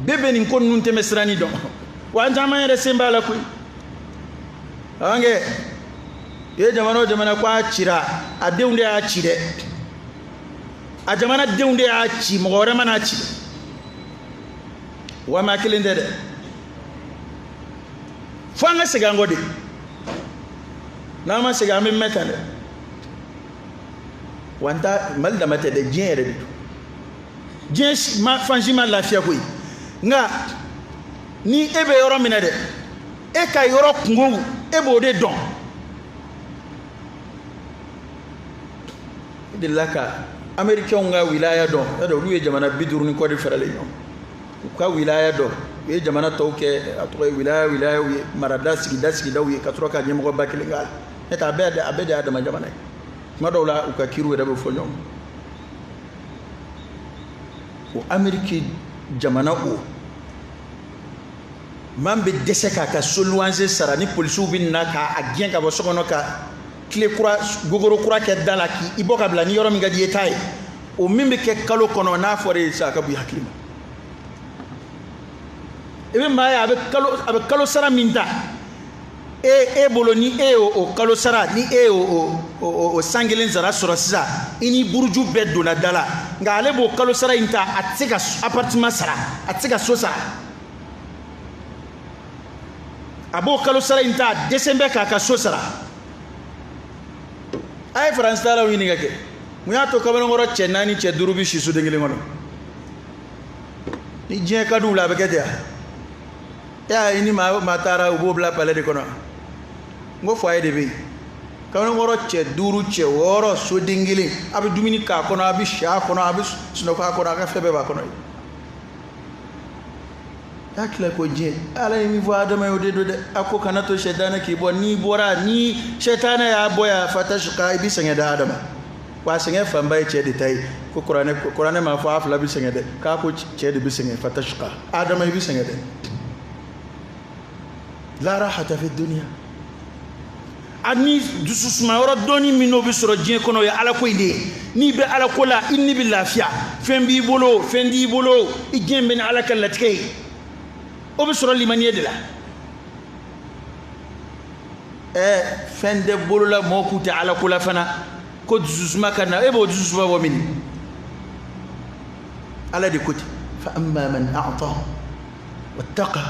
A: bɛɛ bɛ nin ko ninnu tɛmɛ sira ni dɔn. Wa an caman yɛrɛ sen b'a la koyi. An kɛ i ye jamana o jamana ko a cira, a denw de y'a ci dɛ. A jamana denw de y'a ci, mɔgɔ wɛrɛ mana ci. Wa maa kelen tɛ dɛ. Fo an ka segin an kɔ de. N'an ma segin, an bɛ mɛn tan dɛ. Wa n ta Mali dama tɛ dɛ, diɲɛ yɛrɛ de don. Diɲɛ ma fan si ma lafiya koyi. Nka ni e bɛ yɔrɔ min na dɛ, e ka yɔrɔ kungo, e b'o de dɔn. E delila ka Américains ka wilaya dɔn, y'a dɔn olu ye jamana 50 ni kɔ de faralen ɲɔgɔn. U ka wilaya dɔn, u ye jamana tɔw kɛ a tɔgɔ ye wilaya wilayaw ye, marada sigida sigidaw ye, ka sɔrɔ ka ɲɛmɔgɔba kelen k'a la. N'o tɛ a bɛɛ de y'a dama jamana ye. Tuma dɔw la u ka kiiriw yɛrɛ bɛ fɔ ɲɔgɔn kɔ. O Amérique jamana o maa bɛ dɛsɛ k'a ka so luwanse sara, ni polisiw bɛ na k'a gɛn ka bɔ so kɔnɔ ka tile kura gogoro kura kɛ da la k'i bɔ ka bila ni yɔrɔ min ka di i ye taa ye. O min bɛ kɛ kalo kɔnɔ, n'a fɔra e ye sisan, a ka bon i hakili ma. I bɛ maa ye a bɛ kalo sara min ta e bolo, ni e y'o o kalo sara, ni e y'o o san kelen sara sɔrɔ sisan, i ni buruju bɛɛ donna da la. Nka ale b'o kalo sara in ta, a tɛ se ka appartement sara, a tɛ se ka so sara. A b'o kalo sara in ta, a dɛsɛ bɛ k'a ka so sara. A ye Faransi taalaw ɲininka kɛ, mun y'a to kamalenkɔrɔ cɛ 4 cɛ 5 bɛ si soden kelen kɔnɔ? Ni diɲɛ ka di u la, a bɛ kɛ ten wa? E y'a ye ni maa taara, u b'o bila palais de kɔnɔ. N ko foyer de bɛ yen. Kamalenkɔrɔ cɛ 5 cɛ 6 soden kelen, a bɛ dumuni k'a kɔnɔ, a bɛ si a kɔnɔ, a bɛ sunɔgɔ a kɔnɔ, a ka fɛn bɛɛ b'a kɔnɔ. Y'a tila ko diɲɛ Ala ye min fɔ Adama ye, o de don dɛ. A ko kana to sɛtanɛ k'i bɔ. N'i bɔra, ni sɛtanɛ y'a bɔ yan, fatashqa, i bɛ sɛgɛn da Adama. Wa a sɛgɛn fanba ye cɛ de ta ye. Ko kuranɛ m'a fɔ a fila bɛ sɛgɛn dɛ, k'a ko cɛ de bɛ sɛgɛn. Fatashqa, Adama i bɛ sɛgɛn dɛ. La rahata fi dunya. Ani dususuma yɔrɔ dɔɔni min n'o bɛ sɔrɔ diɲɛ kɔnɔ, o ye Ala ko in de ye. N'i bɛ Ala ko la, i ni bɛ lafiya. Fɛn b'i bolo, fɛn t'i bolo, i diɲɛ bɛ ni Ala ka latigɛ ye. O bɛ sɔrɔ limaniya de la. Fɛn tɛ bolo la mɔgɔ k'u tɛ Ala ko la fana, ko dususuma ka na, e b'o dususuma bɔ min? Ala de ko ten.
B: Fa amma man a'ta wattaqa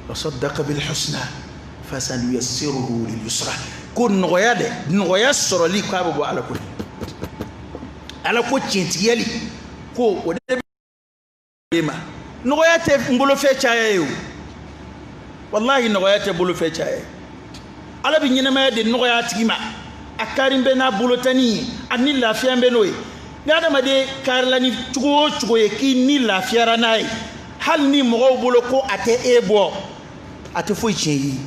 B: wa saddaqa bil husna fasanuyassiruhu lil yusra.
A: Ko nɔgɔya dɛ, nɔgɔya sɔrɔli k'a bɛ bɔ Ala ko de. Ala ko tiɲɛtigiyali ko o de bɛ ma. Nɔgɔya tɛ n bolofɛn caya ye o. Walahi nɔgɔya tɛ bolofɛn caya ye. Ala bɛ ɲɛnamaya de nɔgɔya a tigi ma. A kari bɛ n'a bolotani ye, a ni lafiya bɛ n'o ye. Ni adamaden karila ni cogo o cogo ye k'i ni lafiyara n'a ye, hali ni mɔgɔw bolo ko a tɛ e bɔ, a tɛ foyi tiɲɛ i ye.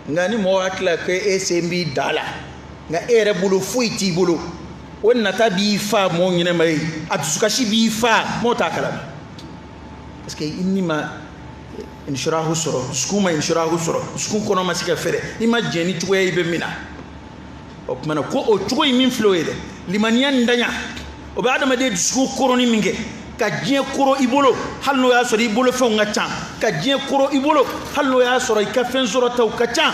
A: Nka ni mɔgɔ hakili la ko e sen b'i da la, nka e yɛrɛ bolo foyi t'i bolo, o nata b'i fa mɔgɔw ɲɛnama ye, a dusukasi b'i fa mɔgɔw t'a kalama. Parce que i ni ma inshirahu sɔrɔ, dusukun ma inshirahu sɔrɔ, dusukun kɔnɔ ma se ka fɛrɛ, i ma jɛn ni cogoya i bɛ min na. O tuma na ko o cogo in min filɛ o ye dɛ, limaniya ntanya, o bɛ adamaden dusukun koronni min kɛ, ka diɲɛ koro i bolo hali n'o y'a sɔrɔ i bolofɛnw ka ca, ka diɲɛ koro i bolo hali n'o y'a sɔrɔ i ka fɛn sɔrɔtaw ka ca,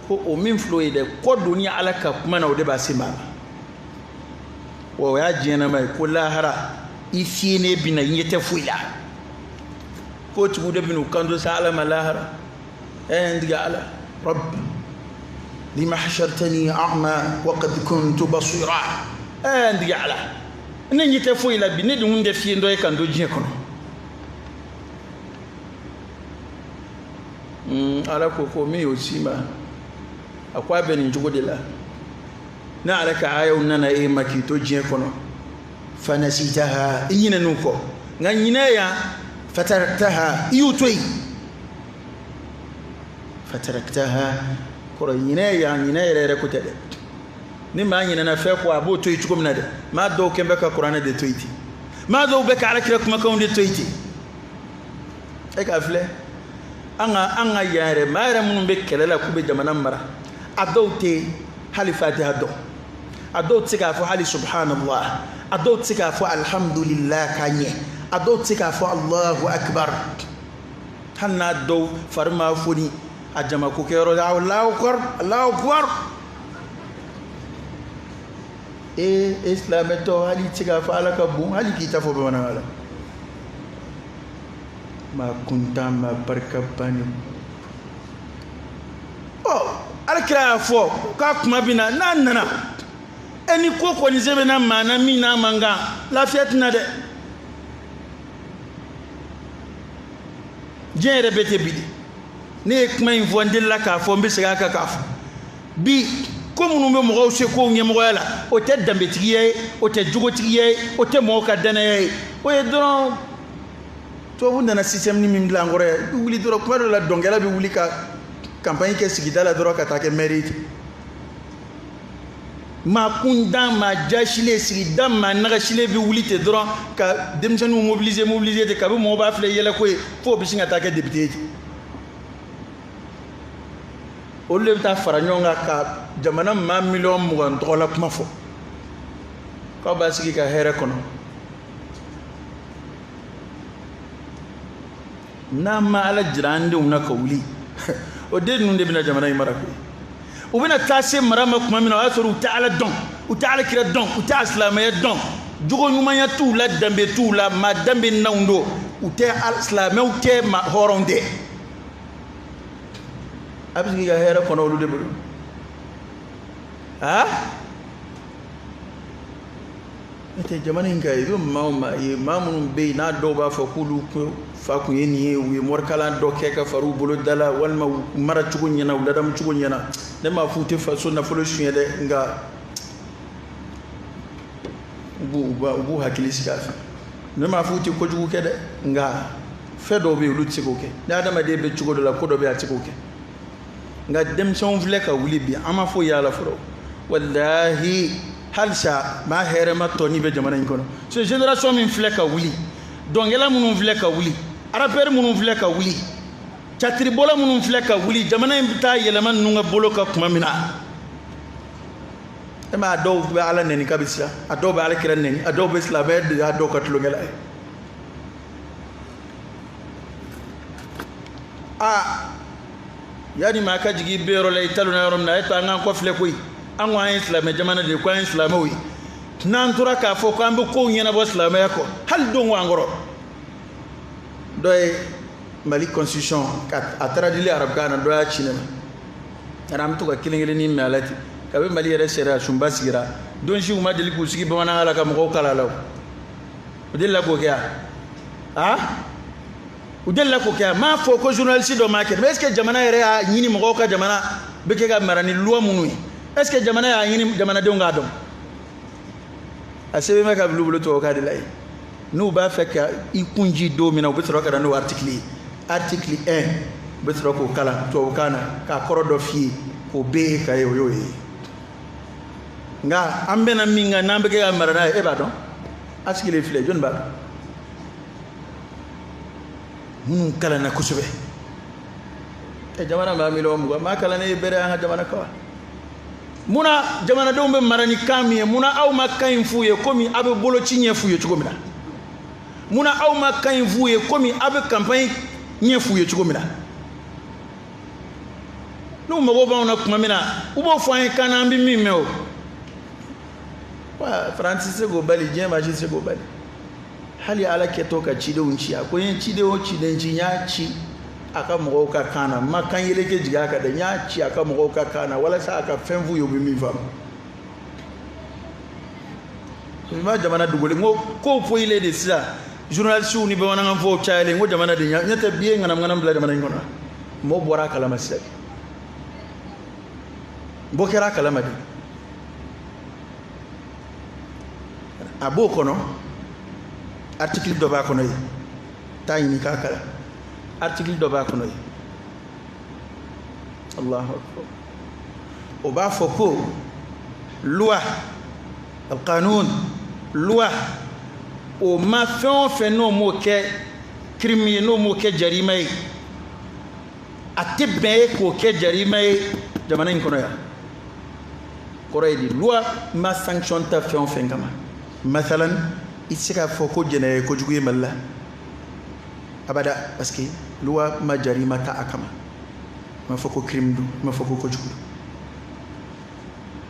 A: ko o min filɛ o ye dɛ, kɔ donni Ala ka kuma na, o de b'a se maa ma. Wa o y'a diɲɛnama ye, ko lahara i fiyennen bɛ na, i ɲɛ tɛ foyi la. K'o tigiw de bɛn'u kanto sa Ala ma lahara, n tigi Ala,
B: Rabb lima hashartani a'ma wa qad kuntu basira.
A: N tigi Ala, ne ɲɛ tɛ foyi la bi, ne dun tɛ fiyen dɔ ye ka n to diɲɛ kɔnɔ. Ala ko min y'o s'i ma, a ko a bɛ nin cogo de la. Ni Ala ka ayaw nana e ma k'i to diɲɛ kɔnɔ,
B: fanasitaha,
A: i ɲinɛn'u kɔ. Nka ɲinɛ yan,
B: fataraktaha,
A: i y'u to yen.
B: Fataraktaha
A: kɔrɔ ɲinɛ yan, ɲinɛ yɛrɛ yɛrɛ ko tɛ dɛ. Ni maa ɲinɛna fɛn kɔ, a b'o to yen cogo min na dɛ, maa dɔw kɛn bɛ ka kuranɛ de to yen ten, maa dɔw bɛ ka Ala kira kumakanw de to yen ten. E k'a filɛ, an ka yan yɛrɛ, maa yɛrɛ minnu bɛ kɛlɛ la k'u bɛ jamana mara, a dɔw tɛ hali Fatiha dɔn, a dɔw tɛ se k'a fɔ hali subhanallah, a dɔw tɛ se k'a fɔ alhamdulillah k'a ɲɛ, a dɔw tɛ se k'a fɔ Allahu akbar. Hali n'a dɔw fari ma foni a jamako kɛyɔrɔ la, Allahu akbar, Allahu akbar. E silamɛtɔ, hali i tɛ se k'a fɔ Ala ka bon, hali k'i ta fɔ bamanankan la. Maa kuntan, maa barika bannen. Ala kira y'a fɔ k'a kuma bɛ na, n'a nana, e ni ko kɔni sɛbɛnna maa na min n'a man kan, lafiya tɛ na dɛ. Diɲɛ yɛrɛ bɛɛ tɛ bi de. Ne ye kuma in fɔ, n delila k'a fɔ, n bɛ segin a kan k'a fɔ. Bi ko minnu bɛ mɔgɔw se kow ɲɛmɔgɔya la, o tɛ danbetigiya ye, o tɛ jogotigiya ye, o tɛ mɔgɔw ka danaya ye. O ye dɔrɔn
B: tubabu nana système min bila an kɔrɔ yan, i bɛ wuli dɔrɔn, kuma dɔ la dɔnkɛla bɛ wuli ka campagne kɛ sigida la dɔrɔn ka taa kɛ maire ye.
A: Maa kundan, maa jasilen, sigida maa nagasilen bɛ wuli ten dɔrɔn ka denmisɛnninw mobiliser ten, kabi mɔgɔw b'a filɛ yɛlɛko ye, f'o bɛ sin ka taa kɛ député ye ten. Olu de bɛ taa fara ɲɔgɔn kan ka jamana maa miliyɔn 20 tɔgɔ la kuma fɔ, k'aw b'a sigi ka hɛrɛ kɔnɔ. N'an ma Ala jira an denw na ka wuli, o den ninnu de bɛna jamana in mara koyi. U bɛna taa se mara ma tuma min na, o y'a sɔrɔ u tɛ Ala dɔn, u tɛ Ala kira dɔn, u tɛ silamɛya dɔn, jogo ɲumanya t'u la, danbe t'u la, maa danbe nanw don, u tɛ silamɛw tɛ, maa hɔrɔnw tɛ. A bɛ sigi ka hɛrɛ kɔnɔ olu de bolo. Aa, n'o tɛ jamana in kan, i bɛ maa o maa ye, maa minnu bɛ yen n'a dɔw b'a fɔ k'olu fa kun ye nin ye, u ye morikalan dɔ kɛ ka far'u bolo da la, walima u mara cogo ɲɛna, u ladamu cogo ɲɛna. Ne m'a fɔ u tɛ faso nafolo suɲɛ dɛ, nka u b'u hakili sigi a fɛ. Ne m'a fɔ u tɛ kojugu kɛ dɛ, nka fɛn dɔw bɛ yen olu tɛ se k'o kɛ. Ni adamaden bɛ cogo dɔ la, ko dɔ bɛ yen a tɛ se k'o kɛ. Nka denmisɛnw filɛ ka wuli bi, an ma foyi y'a la fɔlɔ. Walahi, halisa maa hɛrɛma tɔni bɛ jamana in kɔnɔ. Ce génération min filɛ ka wuli, dɔnkɛla minnu filɛ ka wuli, rappeur minnu filɛ ka wuli, catiribɔla minnu filɛ ka wuli, jamana in bɛ taa yɛlɛma ninnu ka bolo kan tuma min na, e m'a dɔw bɛ Ala nɛni k'a bɛ siran, a dɔw bɛ Ala kira nɛni, a dɔw bɛ silamɛya de y'a dɔw ka tulonkɛ la ye. Aa, yanni maa ka jigin i bɛ yɔrɔ la, i talonna yɔrɔ min na, a ye to an k'an kɔfilɛ koyi. An ko an ye silamɛ jamana de ye, ko an ye silamɛw ye. N'an tora k'a fɔ k'an bɛ kow ɲɛnabɔ silamɛya kɔ, hali don ko an kɔrɔ. Dɔ ye Mali constitution ka a traduire arabukan na, dɔ y'a ci ne ma. Yɛrɛ an bɛ to ka kelen kelennin mɛn a la ten. Kabi Mali yɛrɛ sariya sunba sigira, don si u ma deli k'u sigi bamanankan la ka mɔgɔw kalan a la o. U delila k'o kɛ yan? Aa, u delila k'o kɛ yan? M'a fɔ ko journaliste dɔ m'a kɛ, mais est ce que jamana yɛrɛ y'a ɲini mɔgɔw ka jamana bɛ kɛ ka mara ni loi minnu ye? Est ce que jamana y'a ɲini jamanadenw k'a dɔn? A sɛbɛn bɛ ka bila u bolo tubabukan de la yen. N'u b'a fɛ ka i kun ji don min na, u bɛ sɔrɔ ka na n'o article ye. Article 1, u bɛ sɔrɔ k'o kalan tubabukan na k'a kɔrɔ dɔ f'i ye k'o bɛɛ e ka ye, o y'o ye. Nka an bɛna min kan n'an bɛ kɛ ka mara n'a ye, e b'a dɔn? A sigilen filɛ, jɔnni b'a dɔn? Minnu kalanna kosɛbɛ. Ɛ, jamana maa 20 miliyɔn, maa kalannen ye bɛrɛ an ka jamana kan wa? Munna jamanadenw bɛ mara ni kan min ye, munna aw ma kan in f'u ye komi aw bɛ boloci ɲɛ f'u ye cogo min na? Munna aw ma kan in f'u ye komi aw bɛ campagne ɲɛ f'u ye cogo min na? N'u mago b'anw na tuma min na, u b'o fɔ an ye kan na, an bɛ min mɛn o. Wa Faransi tɛ se k'o bali, diɲɛ maa si tɛ se k'o bali. Hali Ala kɛtɔ ka cidenw ci, a ko n ye ciden o ciden ci, n y'a ci a ka mɔgɔw ka kan na. N ma kan yeleke jigin a kan dɛ, n y'a ci a ka mɔgɔw ka kan na walasa a ka fɛn f'u ye, u bɛ min faamu. N ma jamana dogolen, n ko kow poyilen de sisan, journalisiw ni bamanankan fɔw cayalen, n ko jamana de ɲɛ tɛ bi ye ŋanamu bila jamana in kɔnɔ. Mɔgɔw bɔra a kalama sisan, bɔ kɛra a kalama de. A b'o kɔnɔ, article dɔ b'a kɔnɔ yen, taa ɲini k'a kalan. Article dɔ b'a kɔnɔ yen, Allahu akbar, o b'a fɔ ko loi, alqanun, loi o ma fɛn o fɛn n'o m'o kɛ crime ye, n'o m'o kɛ jarima ye, a tɛ bɛn e k'o kɛ jarima ye jamana in kɔnɔ yan. Kɔrɔ ye di? Loi ma sanction ta fɛn o fɛn kama, masalan i tɛ se k'a fɔ ko jɛnɛya ye kojugu ye Mali la abada, parce que loi ma jarima ta a kama, ma fɔ ko crime don, ma fɔ ko kojugu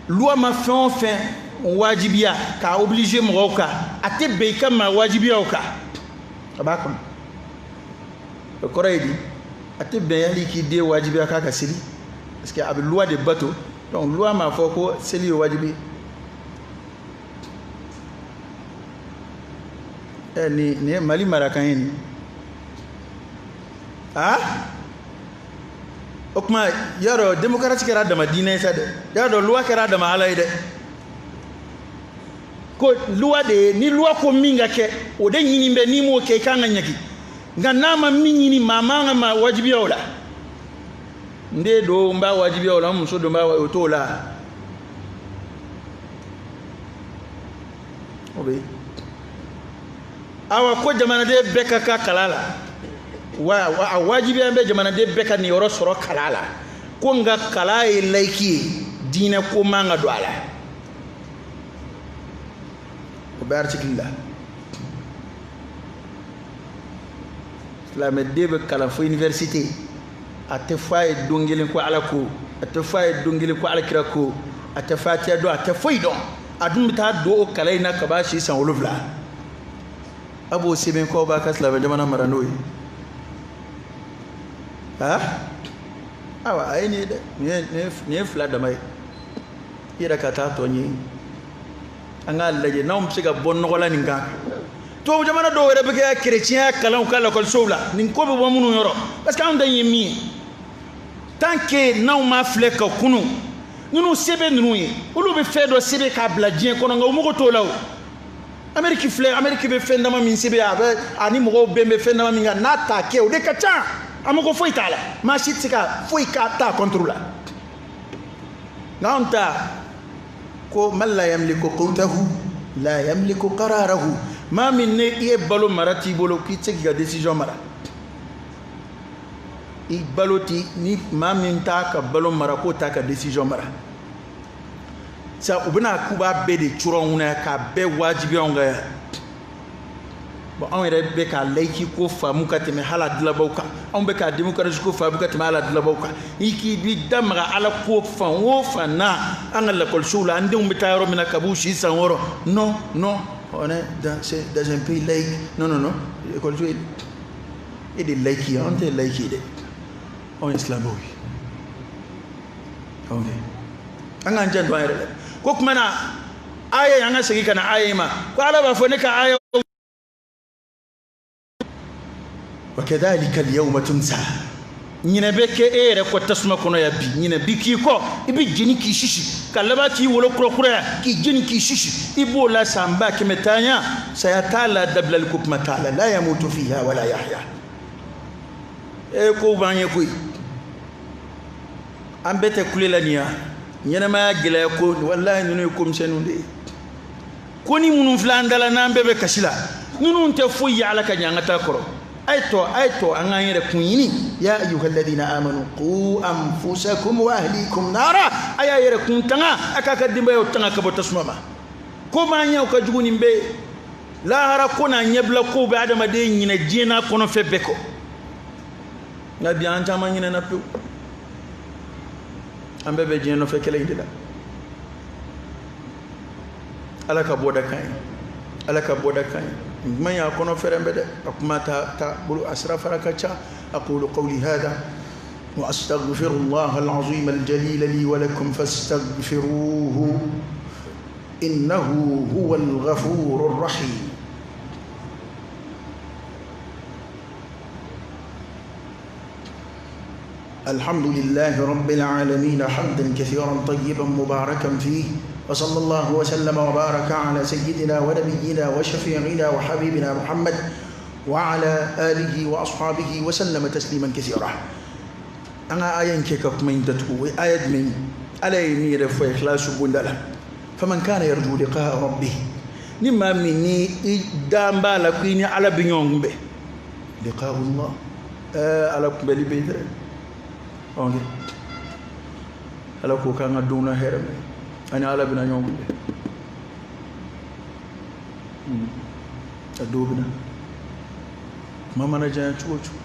A: don. Loi ma fɛn o fɛn wajibiya k'a obligé mɔgɔw kan, a tɛ bɛn i ka maa wajibiya o kan, a b'a kɔnɔ. O kɔrɔ ye di? A tɛ bɛn hali k'i den wajibiya k'a ka seli, parce que a bɛ loi de bato. Donc loi m'a fɔ ko seli ye wajibi. Ɛ, nin ye Mali marakan ye nin. Aa, o tuma y'a dɔn démocratie kɛra a dama diinɛ ye sa dɛ, y'a dɔn loi kɛra a dama Ala ye dɛ. Ko loi de ye, ni loi ko min ka kɛ, o de ɲini bɛ, n'i m'o kɛ i kan ka ɲagi. Nka n'a ma min ɲini, maa man ka maa wajibiya o la. N den don, n b'a wajibiya o la, n muso don, n b'a o t'o la. O bɛ yen. Awa, ko jamanaden bɛɛ ka kan kalan la wa, a wajibiya bɛ jamanaden bɛɛ ka niyɔrɔ sɔrɔ kalan la. Ko nka kalan ye laïque ye, diinɛ ko man ka don a la. O bɛ article la. Silamɛden bɛ kalan fo université, a tɛ fɔ a ye don kelen ko Ala ko, a tɛ fɔ a ye don kelen ko Ala kira ko, a tɛ fatiya dɔn, a tɛ foyi dɔn. A dun bɛ taa don o kalan in na kab'a si san 7. A b'o sɛbɛn k'aw b'a ka silamɛ jamana mara n'o ye. Ha, awa a ye nin ye dɛ, nin ye fila dama ye. I yɛrɛ ka taa tɔ ɲɛɲini. An k'a lajɛ n'anw bɛ se ka bɔ nɔgɔ la nin kan. Tubabu jamana dɔw yɛrɛ bɛ kɛ kerecɛnya kalanw ka lakɔlisow la, nin ko bɛ bɔ minnu yɔrɔ, parce que anw ta ye min ye, tant que n'anw ma filɛ ka kunu, ninnu sɛbɛn ninnu ye, olu bɛ fɛn dɔ sɛbɛn k'a bila diɲɛ kɔnɔ, nka u mago t'o la o. Amérique filɛ, Amérique bɛ fɛn dama min sɛbɛn, a bɛ ani mɔgɔw bɛn bɛ fɛn dama min kan, n'a t'a kɛ o de ka ca, a mago foyi t'a la, maa si tɛ se ka foyi k'a ta contre la. Nka anw ta ko man la yamliku qawtahu la yamliku qararahu, maa min ne i ye balo mara t'i bolo k'i tɛ se k'i ka décision mara, i balo ti ni maa min t'a ka balo mara k'o t'a ka décision mara. Sa u bɛna k'u b'a bɛɛ de curu anw na k'a bɛɛ wajibiya anw kan yan. Bon, anw yɛrɛ bɛ ka laïki ko faamu ka tɛmɛ hali a dilabaw kan, anw bɛ ka démocratie ko faamu ka tɛmɛ hali a dilabaw kan. I k'i b'i da maga Ala ko fan o fan na, an ka lakɔlisow la, an denw bɛ taa yɔrɔ min na kab'u si san 6. Non, non, on est dans un pays laïque. Non, non, non, ekɔliso e de laïque ye, anw tɛ laïque ye dɛ, anw ye silamɛw ye. Ok, an k'an janto an yɛrɛ la. Ko tuma na aya, an ka segin ka na aya ma ko Ala b'a fɔ ne ka aya wa kadhalika al-yawma tunsa, ɲinɛ bɛ kɛ e yɛrɛ kɔ tasuma kɔnɔ yan bi, ɲinɛ bi k'i kɔ, i bɛ jeni k'i sisi ka laban k'i wolo kurakuraya, k'i jeni k'i sisi, i b'o la san 100 taaɲa, saya t'a la, dabilali ko kuma t'a la, la yamutu fiha wala yahya. E kow b'an ye koyi, an bɛɛ tɛ kule la nin ya, ɲɛnɛmaya gɛlɛya ko walahi ninnu ye komisɛnninw de ye. Ko ni minnu filɛ an da la n'an bɛɛ bɛ kasi la, ninnu tɛ foyi ye Ala ka ɲɛ an ka taa kɔrɔ. A ye tɔ, a ye tɔ, an k'an yɛrɛ kun ɲini. Ya ayyuha alladhina amanu qu anfusakum wa ahlikum nara, a y'a yɛrɛ kun tanga, a k'a ka denbayaw tanga ka bɔ tasuma ma. Ko b'an ɲɛ o ka jugu nin bɛɛ ye. Lahara ko n'a ɲɛbila kow bɛ adamaden ɲinɛ diɲɛ n'a kɔnɔfɛn bɛɛ kɔ. Nka bi an caman ɲinɛna pewu, an bɛɛ bɛ diɲɛ nɔfɛ kɛlɛ in de la. Ala ka bɔda kan ye, Ala ka bɔda kan ye. Kuma in a kɔnɔ fɛrɛn bɛ dɛ, a kuma ta bolo a sira fara ka ca. Aqulu qawli hadha wa astaghfirullaha al-azim al-jalil li wa lakum fastaghfiruhu innahu huwal ghafurur rahim. الحمد لله رب العالمين حمدا كثيرا طيبا مباركا فيه، وصلى الله وسلم وبارك على سيدنا ونبينا وشفيعنا وحبيبنا محمد وعلى آله وأصحابه وسلم تسليما كثيرا. أنا آية كيكا من تتقوي آية من على يمير في إخلاص بندلا فمن كان يرجو لقاء ربه نما مني دام بالكيني على بنيون به لقاء الله على قبل بيدر ala ko k'an ka don na hɛrɛ mɛ ani ala bɛna ɲɔgɔn kunbɛn, a dɔw bɛna kuma mana janya cogo o cogo.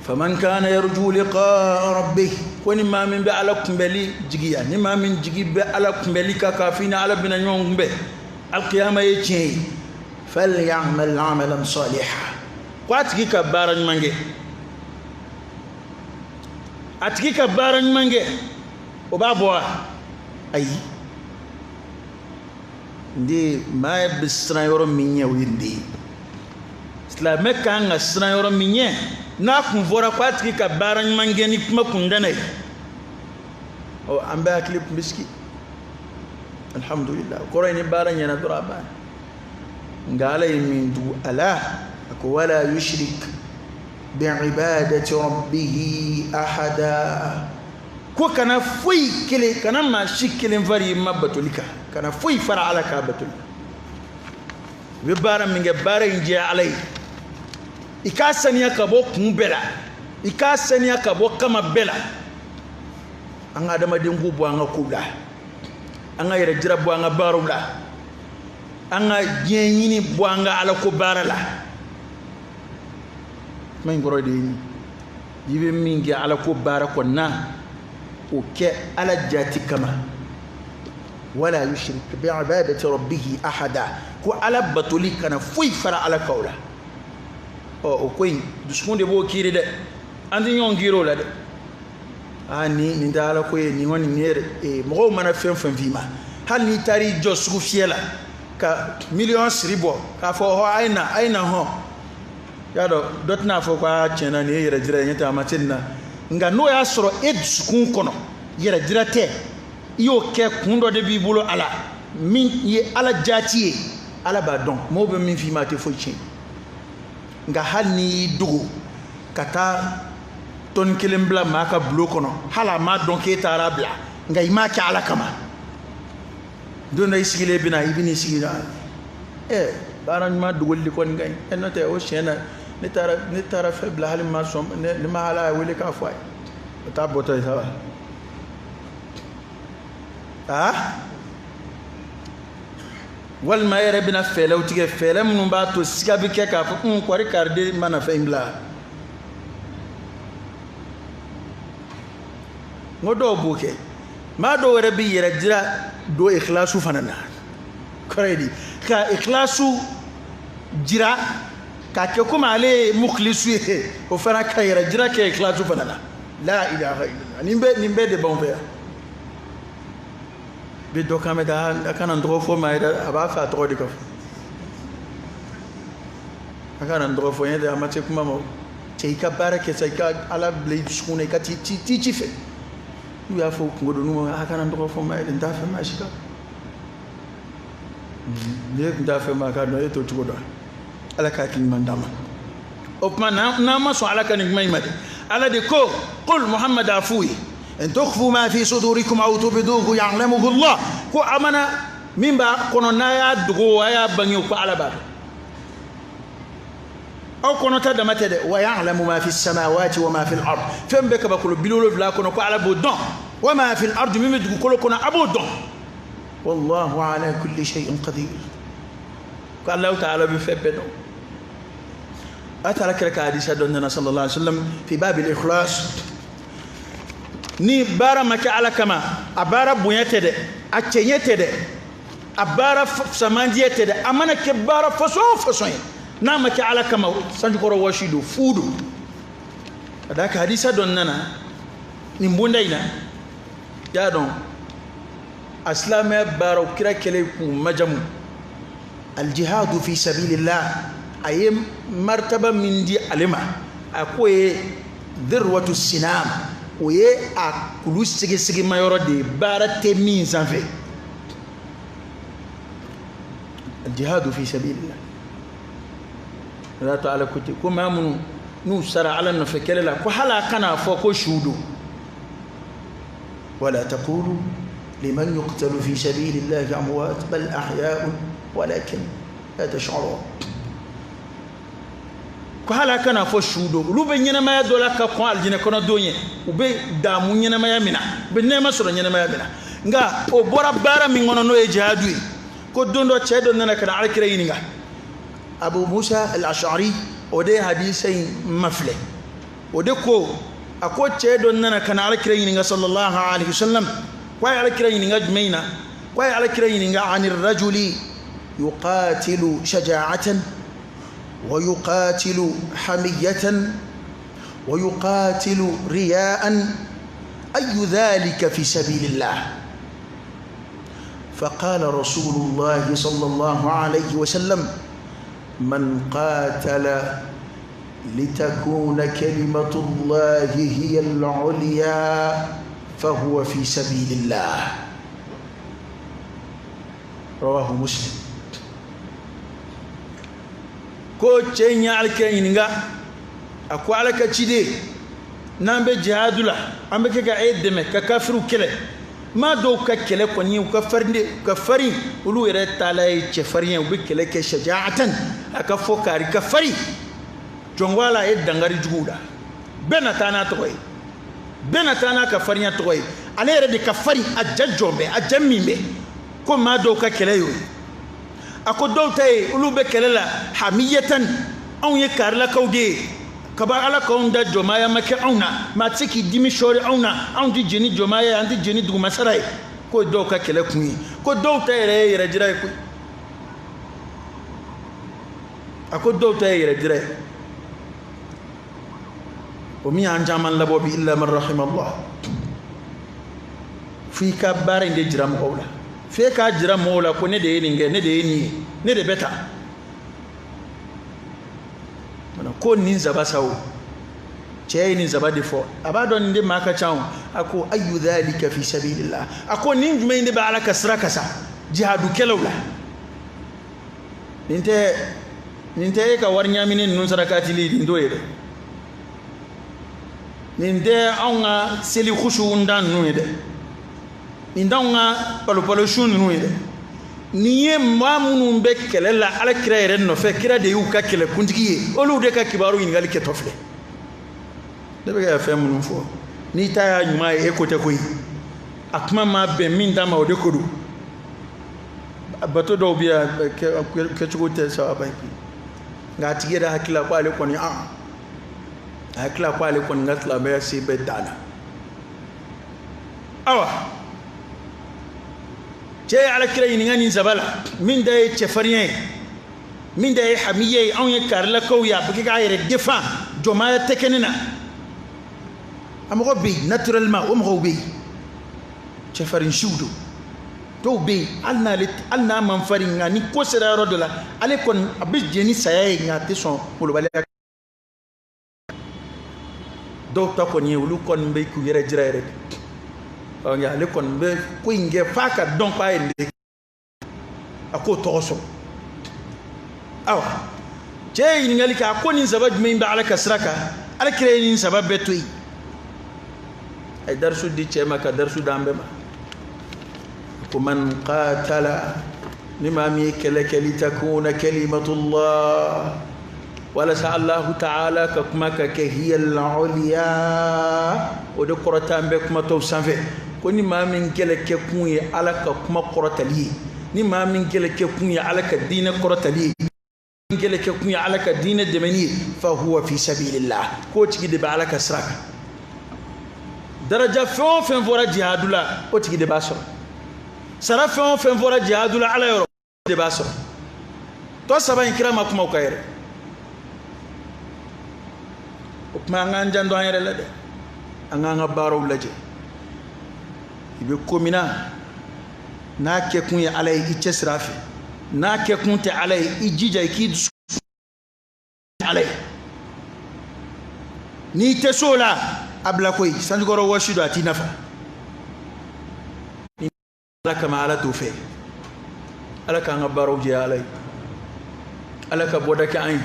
A: Faman kana yarju liqaa rabbih, ko ni maa min bɛ ala kunbɛli jigiya, ni maa min jigi bɛ ala kunbɛli kan k'a f'i ni ala bɛna ɲɔgɔn kunbɛn, alkiyama ye tiɲɛ ye, falyamal amalan salihan, ko a tigi ka baara ɲuman kɛ, a tigi ka baara ɲuman kɛ, o b'a bɔ wa? Ayi, n den, maa bɛ siran yɔrɔ min ɲɛ o ye nin de ye. Silamɛ kan ka siran yɔrɔ min ɲɛ, n'a kun fɔra ko a tigi ka baara ɲuman kɛ ni kuma kun danna ye, ɔ an bɛɛ hakili kun bɛ sigi, alhamdulillah, kɔrɔ ye ni baara ɲɛna dɔrɔn a banna. Nka ala ye min tugu a la, a ko wala yushrik bi'ibadati rabbihi ahada, ko kana foyi kelen, kana maa si kelen fari i ma batoli kan, kana foyi fara ala k'a batoli. I bɛ baara min kɛ, baara in jɛ ala ye, i k'a saniya ka bɔ kun bɛɛ la, i k'a saniya ka bɔ kama bɛɛ la. An ka adamaden ko bɔ an ka kow la, an ka yɛrɛ jira bɔ an ka baaraw la, an ka diɲɛ ɲini bɔ an ka ala ko baara la. Kuma in kɔrɔ de ye nin i bɛ min kɛ ala ko baara kɔnɔna o kɛ ala jati kama. Wala yushrik bi ibadati rabbihi ahada, ko ala batoli kana foyi fara ala kaw la. Ɔ o ko in dusukun de b'o kiiri dɛ, an tɛ ɲɔgɔn kiiri o la dɛ. Aa nin tɛ ala ko ye, nin kɔni nin ye dɛ. Mɔgɔw mana fɛn fɛn f'i ma, hali n'i taara i jɔ sugu fiyɛ la ka miliyɔn siri bɔ k'a fɔ hɔ a ye na a ye na hɔn, y'a dɔn dɔ tɛna fɔ ko aa tiɲɛna nin ye yɛrɛ jira ye, ɲɛ tɛ a ma se nin na. Nka n'o y'a sɔrɔ e dusukun kɔnɔ yɛrɛ jira tɛ, i y'o kɛ kun dɔ de b'i bolo a la min ye ala jaati ye, ala b'a dɔn. Mɔgɔw bɛ min f'i ma a tɛ foyi tiɲɛ. Nka hali n'i y'i dogo ka taa tɔni kelen bila maa ka bulon kɔnɔ, hali a m'a dɔn k'e taara bila, nka i m'a kɛ ala kama, don dɔ i sigilen bɛ na i bɛ n'i sigi ɛ baara ɲuman dogoli de kɔni ka ɲi. Ɛ n'o tɛ o siɲɛ na ne taara fɛn bila hali ma sɔn ne ma ala y'a wele k'a fɔ a ye, o t'a bɔtɔ ye sa wa? Aa walima e yɛrɛ bɛna fɛɛrɛw tigɛ, fɛɛrɛ minnu b'a to siga bɛ kɛ k'a fɔ kɔri kariden mana fɛn in bila. N ko dɔw b'o kɛ, maa dɔw yɛrɛ bɛ yɛrɛ jira don ikhlasu fana na. Kɔrɔ ye di? Ka ikhlasu jira k'a kɛ komi ale ye mukhlisu ye, o fana ka yɛrɛ jira kɛ ikhlasu fana na. La ilaha illallah. Nin bɛɛ de b'anw fɛ yan. Bi dɔ kan bɛ taa a kana n tɔgɔ fɔ maa ye dɛ, a b'a fɛ a tɔgɔ de ka fɔ, a kana n tɔgɔ fɔ n ye dɛ, a ma se kuma ma. Cɛ i ka baara kɛ sa, i ka ala bila i dusukun na, i ka t'i ci fɛ. N'u y'a fɔ kungo don n'u ma, a kana n tɔgɔ fɔ maa ye dɛ, n t'a fɛ maa si ka. N'i tun t'a fɛ maa k'a dɔn, e t'o cogo dɔn. Ala k'a hakili ɲuman d'an ma. O tuma n'an ma sɔn ala ka nin kuma in ma dɛ, ala de ko qul Muhammad a f'u ye in tukhfu ma fi sudurikum aw tubduhu ya'lamuhu Allah, ko a mana min b'a kɔnɔ n'a y'a dogo a y'a bange ko ala b'a dɔn. Aw kɔnɔ ta dama tɛ dɛ, wa ya'lamu ma fi samawati wa ma fi al-ard, fɛn bɛɛ kabakolo 70 kɔnɔ ko ala b'o dɔn, wa ma fi al-ard min bɛ dugukolo kɔnɔ a b'o dɔn. Wallahu ala kulli shay'in qadir, ko Allahu ta'ala bɛ fɛn bɛɛ dɔn. A taara kira ka hadisa dɔ nana sallallahu alaihi wasallam fi babil ikhlas, ni baara ma kɛ ala kama, a baara bonya tɛ dɛ, a cɛɲɛ tɛ dɛ, a baara samandiya tɛ dɛ, a mana kɛ baara façon o façon ye, n'a ma kɛ ala kama, sanjikɔrɔ wɔsi don, fu don. Ka d'a kan hadisa dɔ nana nin bonda in na, y'a dɔn a silamɛya baaraw kira kɛlen k'u majamu aljihadu fi sabilillah, a ye martaba min di ale ma, a k'o ye dirwatu sinam, o ye a kulu sigisigima yɔrɔ de ye, baara tɛ min sanfɛ. Aljihadu fi sabilillah, o y'a to ala ko ten ko maa minnu n'u sara ala nɔfɛ kɛlɛ la, ko hali a kana fɔ ko su don. Wala taqulu liman yuqtalu fi sabilillahi amwat bal ahya'un walakin la tash'urun, ko hali a kana fɔ su don, olu bɛ ɲɛnamaya dɔ la ka kɔn alijinɛ kɔnɔ don ye, u bɛ damu ɲɛnamaya min na, u bɛ nɛɛma sɔrɔ ɲɛnamaya min na, nka o bɔra baara min kɔnɔ n'o ye jihadu ye. Ko don dɔ cɛ dɔ nana ka na alakira ɲininka, Abu Musa al-Ash'ari, o de ye hadisa in mafilɛ, o de ko a ko cɛ dɔ nana ka na alakira ɲininka sallallahu alaihi wasallam, ko a ye alakira ɲininka jumɛn in na? Ko a ye alakira ɲininka ani rajuli yuqatilu shaja'atan wa yuqatilu hamiyatan wa yuqatilu riya'an ayu dhalika fi sabilillah. فقال رسول الله صلى الله عليه وسلم من قاتل لتكون كلمة الله هي العليا فهو في سبيل الله. رواه مسلم. Ko cɛ in ye alakira ɲininka, a ko ala ka ciden, n'an bɛ jihadu la, an bɛ kɛ ka e dɛmɛ ka kafiriw kɛlɛ, maa dɔw ka kɛlɛ kɔni ye u ka farin de, u ka farin, olu yɛrɛ taala ye cɛfarin ye, u bɛ kɛlɛ kɛ shaja'atan, a ka fɔ kari ka farin jɔnko ala ye dangari juguw la, bɛɛ na taa n'a tɔgɔ ye, bɛɛ na taa n'a ka farinya tɔgɔ ye, ale yɛrɛ de ka farin, a ja jɔn bɛ, a ja min bɛ, ko maa dɔw ka kɛlɛ y'o ye. A ko dɔw ta ye olu bɛ kɛlɛ la hamiyatan, anw ye karilakaw de ye, Kaba ala k'anw da jɔnmaya ma kɛ anw na, maa tɛ se k'i dimi sɔɔri anw na, anw tɛ jɛn ni jɔnmaya ye, an tɛ jɛn ni dugumasara ye. K'o ye dɔw ka kɛlɛ kun ye, ko dɔw ta yɛrɛ ye yɛrɛ jira ye koyi. A ko dɔw ta ye yɛrɛ jira ye. O min y'an caman labɔ bi, illa man rahimallah. F'i ka baara in de jira mɔgɔw la, f'e k'a jira mɔgɔw la ko ne de ye nin kɛ, ne de ye nin ye, ne de bɛ tan. Ko nin saba sa o, cɛ ye nin saba de fɔ, a b'a dɔn nin de maa ka ca o. A ko ayu dhalika fi sabilillah, a ko nin jumɛn in de bɛ ala ka sira kan sa jihadukɛlaw la. Nin tɛ e ka wari ɲaaminen ninnu sarakatili, nin t'o ye dɛ. Nin tɛ anw ka seli kusuwundan ninnu ye dɛ. Nin t'anw ka palopalo sun ninnu ye dɛ. Nin ye maa minnu bɛ kɛlɛ la ala kira yɛrɛ nɔfɛ, kira de y'u ka kɛlɛkuntigi ye, olu de ka kibaru ɲininkali kɛtɔ filɛ. Ne bɛ ka fɛn minnu fɔ, n'i ta y'a ɲuman ye, e ko tɛ koyi. A kuma ma bɛn min ta ma, o de ko don. Bato dɔw bɛ yan, kɛcogo tɛ sababa ye koyi. Nka a tigi yɛrɛ hakili la ko ale kɔni, a hakili la ko ale kɔni ka silamɛya se bɛɛ dan na. Awa, cɛ ye ala kira ɲininka nin saba la, min da ye cɛfarinya ye, min da ye hamiya ye, anw ye karilakaw ye, a bɛ kɛ k'a yɛrɛ defan, jɔnmaya tɛ kɛ ne na. A mɔgɔ bɛ yen naturellement, o mɔgɔw bɛ yen, cɛfarin siw don. Dɔw bɛ yen, hali n'a man farin, nka ni ko sera yɔrɔ dɔ la, ale kɔni a bɛ jɛn ni saya ye, nka a tɛ sɔn molobaliya. Dɔw ta kɔni ye, olu kɔni bɛ k'u yɛrɛ jira yɛrɛ de. Nka ale kɔni bɛ ko in kɛ f'a ka dɔn k'a ye nin de, a k'o tɔgɔ sɔrɔ. Awa, cɛ ye ɲininkali kɛ, a ko nin saba jumɛn bɛ ala ka sira kan? Ala kira ye nin saba bɛɛ to yen. A ye darisu di cɛ ma ka darisu d'an bɛɛ ma. Ko man qatala, ni maa min ye kɛlɛ kɛ, litakuna kalimatullah, walasa Allahu ta'ala ka kuma ka kɛ hiya al-ulya, o de kɔrɔta an bɛ kuma tɔw sanfɛ. Ko ni maa min kɛlɛ kɛ kun ye ala ka kuma kɔrɔtali ye, ni maa min kɛlɛ kɛ kun ye ala ka diinɛ kɔrɔtali ye, ni kɛlɛ kɛ kun ye ala ka diinɛ dɛmɛni ye, fa huwa fi sabilillah, k'o tigi de bɛ ala ka sira kan. Daraja fɛn o fɛn fɔra jihadu la, o tigi de b'a sɔrɔ. Sara fɛn o fɛn fɔra jihadu la ala yɔrɔ, o de b'a sɔrɔ. Tɔ saba in, kira ma kuma o kan yɛrɛ. O tuma an k'an janto an yɛrɛ la dɛ, an k'an ka baaraw lajɛ. I bɛ ko min na, n'a kɛkun ye ala ye, i cɛsiri a fɛ. N'a kɛkun tɛ ala ye, i jija i k'i dusu ala ye. N'i tɛ s'o la, a bila koyi, sanjikɔrɔ wɔsi don, a t'i nafa. Ala kama, ala t'o fɛ. Ala k'an ka baaraw jɛya ala ye, ala ka bɔda kɛ an ye,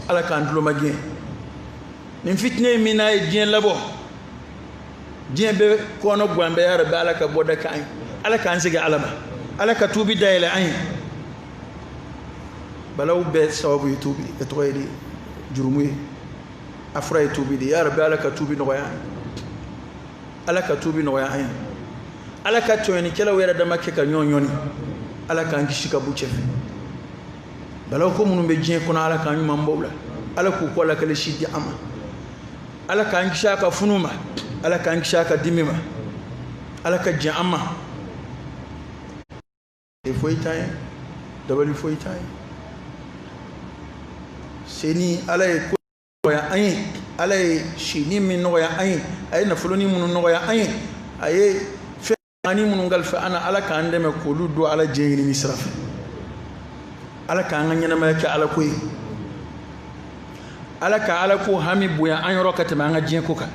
A: ala k'an tulo magɛn. Nin fitinɛ min n'a ye diɲɛ labɔ, diɲɛ bɛ kɔnɔ guwan bɛɛ, yarabi ala ka bɔda kɛ an ye, ala k'an segin ala ma, ala ka tuubi dayɛlɛ an ye. Balawu bɛɛ sababu ye tuubi, e tɔgɔ ye di, jurumu ye, a fura ye tuubi de ye. Yarabi ala ka tuubi nɔgɔya an ye, ala ka tuubi nɔgɔya an ye, ala ka tɔɲɔnikɛlaw yɛrɛ dama kɛ ka ɲɔgɔn ɲɔni, ala k'an kisi ka b'u cɛfɛ. Balawu ko minnu bɛ diɲɛ kɔnɔ, ala k'an ɲuman bɔ u la, ala k'u kɔ lakali si di an ma, ala k'an kisi a ka funu ma, ala k'an kisi a ka dimi ma, ala ka jɛn an ma. Foyi t'an ye, dabali foyi t'an ye. Seni ala ye ko nɔgɔya an ye, ala ye sini min nɔgɔya an ye, a ye nafoloni minnu nɔgɔya an ye, a ye fɛn ani minnu kalifa an na, ala k'an dɛmɛ k'olu don ala diɲɛ ɲini sira fɛ. Ala k'an ka ɲɛnamaya kɛ ala ko ye, ala ka ala ko hami bonya an yɔrɔ ka tɛmɛ an ka diɲɛ ko kan,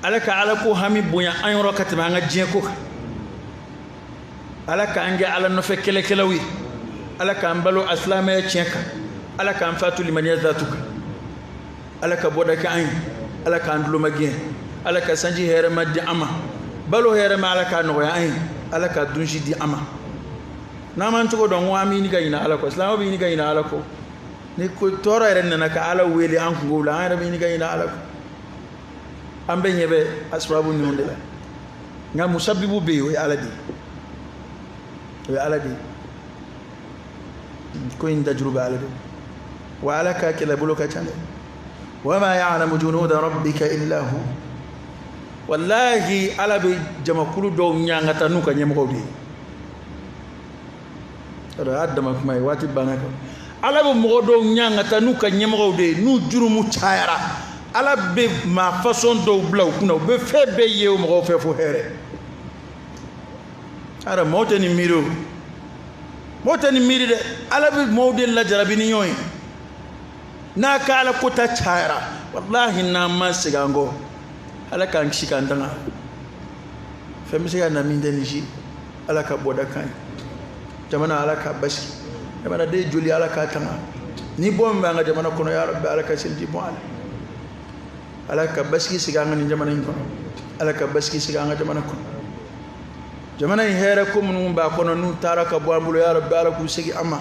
A: ala ka ala ko hami bonya an yɔrɔ ka tɛmɛ an ka diɲɛ ko kan, ala k'an kɛ ala nɔfɛ kɛlɛkɛlaw ye, ala k'an balo a silamɛya tiɲɛ kan, ala k'an fatu limaniya zatu kan, ala ka bɔda kɛ an ye, ala k'an tulo magɛn, ala ka sanji hɛrɛma di an ma, balo hɛrɛma ala k'a nɔgɔya an ye, ala ka dunsi di an ma. N'an m'an cogo dɔn, ko an bɛ ɲini ka ɲinɛ ala kɔ, silamɛw bɛ ɲini ka ɲinɛ ala kɔ. Ni ko tɔɔrɔ yɛrɛ nana ka ala wele an kungo la, an yɛrɛ bɛ ɲini ka ɲinɛ ala kɔ. An bɛɛ ɲɛ bɛ asibabu ninnu de la, nka musabibu bɛ yen, o ye ala de ye, o ye ala de ye. Ko in dajuru bɛ ala de, wa ala ka kɛlɛbolo ka ca dɛ. Wa ma ya'lamu junuda rabbika illa hu. Wallahi, Ala bɛ jamakulu dɔw ɲangata n'u ka ɲɛmɔgɔw de ye. O y'a dama kuma ye, waati banna kan. Ala bɛ mɔgɔ dɔw ɲangata n'u ka ɲɛmɔgɔw de ye. N'u jurumu cayara, Ala bɛ maa fasɔn dɔw bila u kunna, u bɛ fɛn bɛɛ ye o mɔgɔw fɛ fo hɛrɛ. Ara mɔgɔw tɛ nin miiri, o mɔgɔw tɛ nin miiri dɛ. Ala bɛ mɔgɔw de lajarabi ni ɲɔgɔn ye n'a ka Ala kota cayara. Walahi, n'an ma segin an kɔ, Ala k'an kisi k'an tanga. Fɛn bɛ se ka na min tɛ nin si. Ala ka bɔda kan ye jamana, Ala k'a basigi. Jamanaden joli, Ala k'a tanga ni bɔ min bɛ an ka jamana kɔnɔ. Ya Rabbi, Ala ka seliji bɔn a la. Ala ka basigi sigi an ka nin jamana in kɔnɔ. Ala ka basigi sigi an ka jamana kɔnɔ. Jamana in hɛrɛ ko minnu b'a kɔnɔ, n'u taara ka bɔ an bolo, ya Rabbi, Ala k'u segin an ma.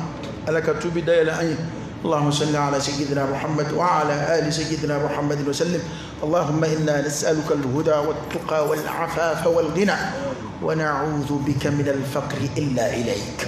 A: Ala ka tubi dayɛlɛ an ye.
B: اللهم صل على سيدنا محمد وعلى آل سيدنا محمد وسلم. اللهم إنا نسألك الهدى والتقى والعفاف والغنى، ونعوذ بك من الفقر إلا إليك،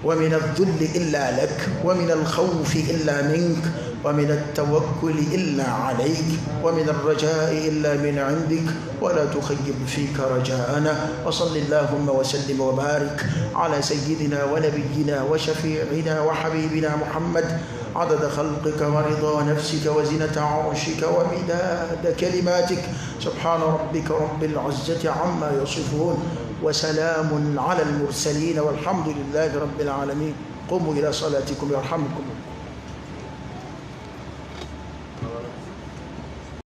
B: ومن الذل إلا لك، ومن الخوف إلا منك، ومن التوكل إلا عليك، ومن الرجاء إلا من عندك، ولا تخيب فيك رجاءنا. وصل اللهم وسلم وبارك على سيدنا ونبينا وشفيعنا وحبيبنا محمد، عدد خلقك ورضا نفسك وزنة عرشك ومداد كلماتك. سبحان ربك رب العزة عما يصفون، وسلام على المرسلين، والحمد لله رب العالمين. قوموا إلى صلاتكم يرحمكم الله.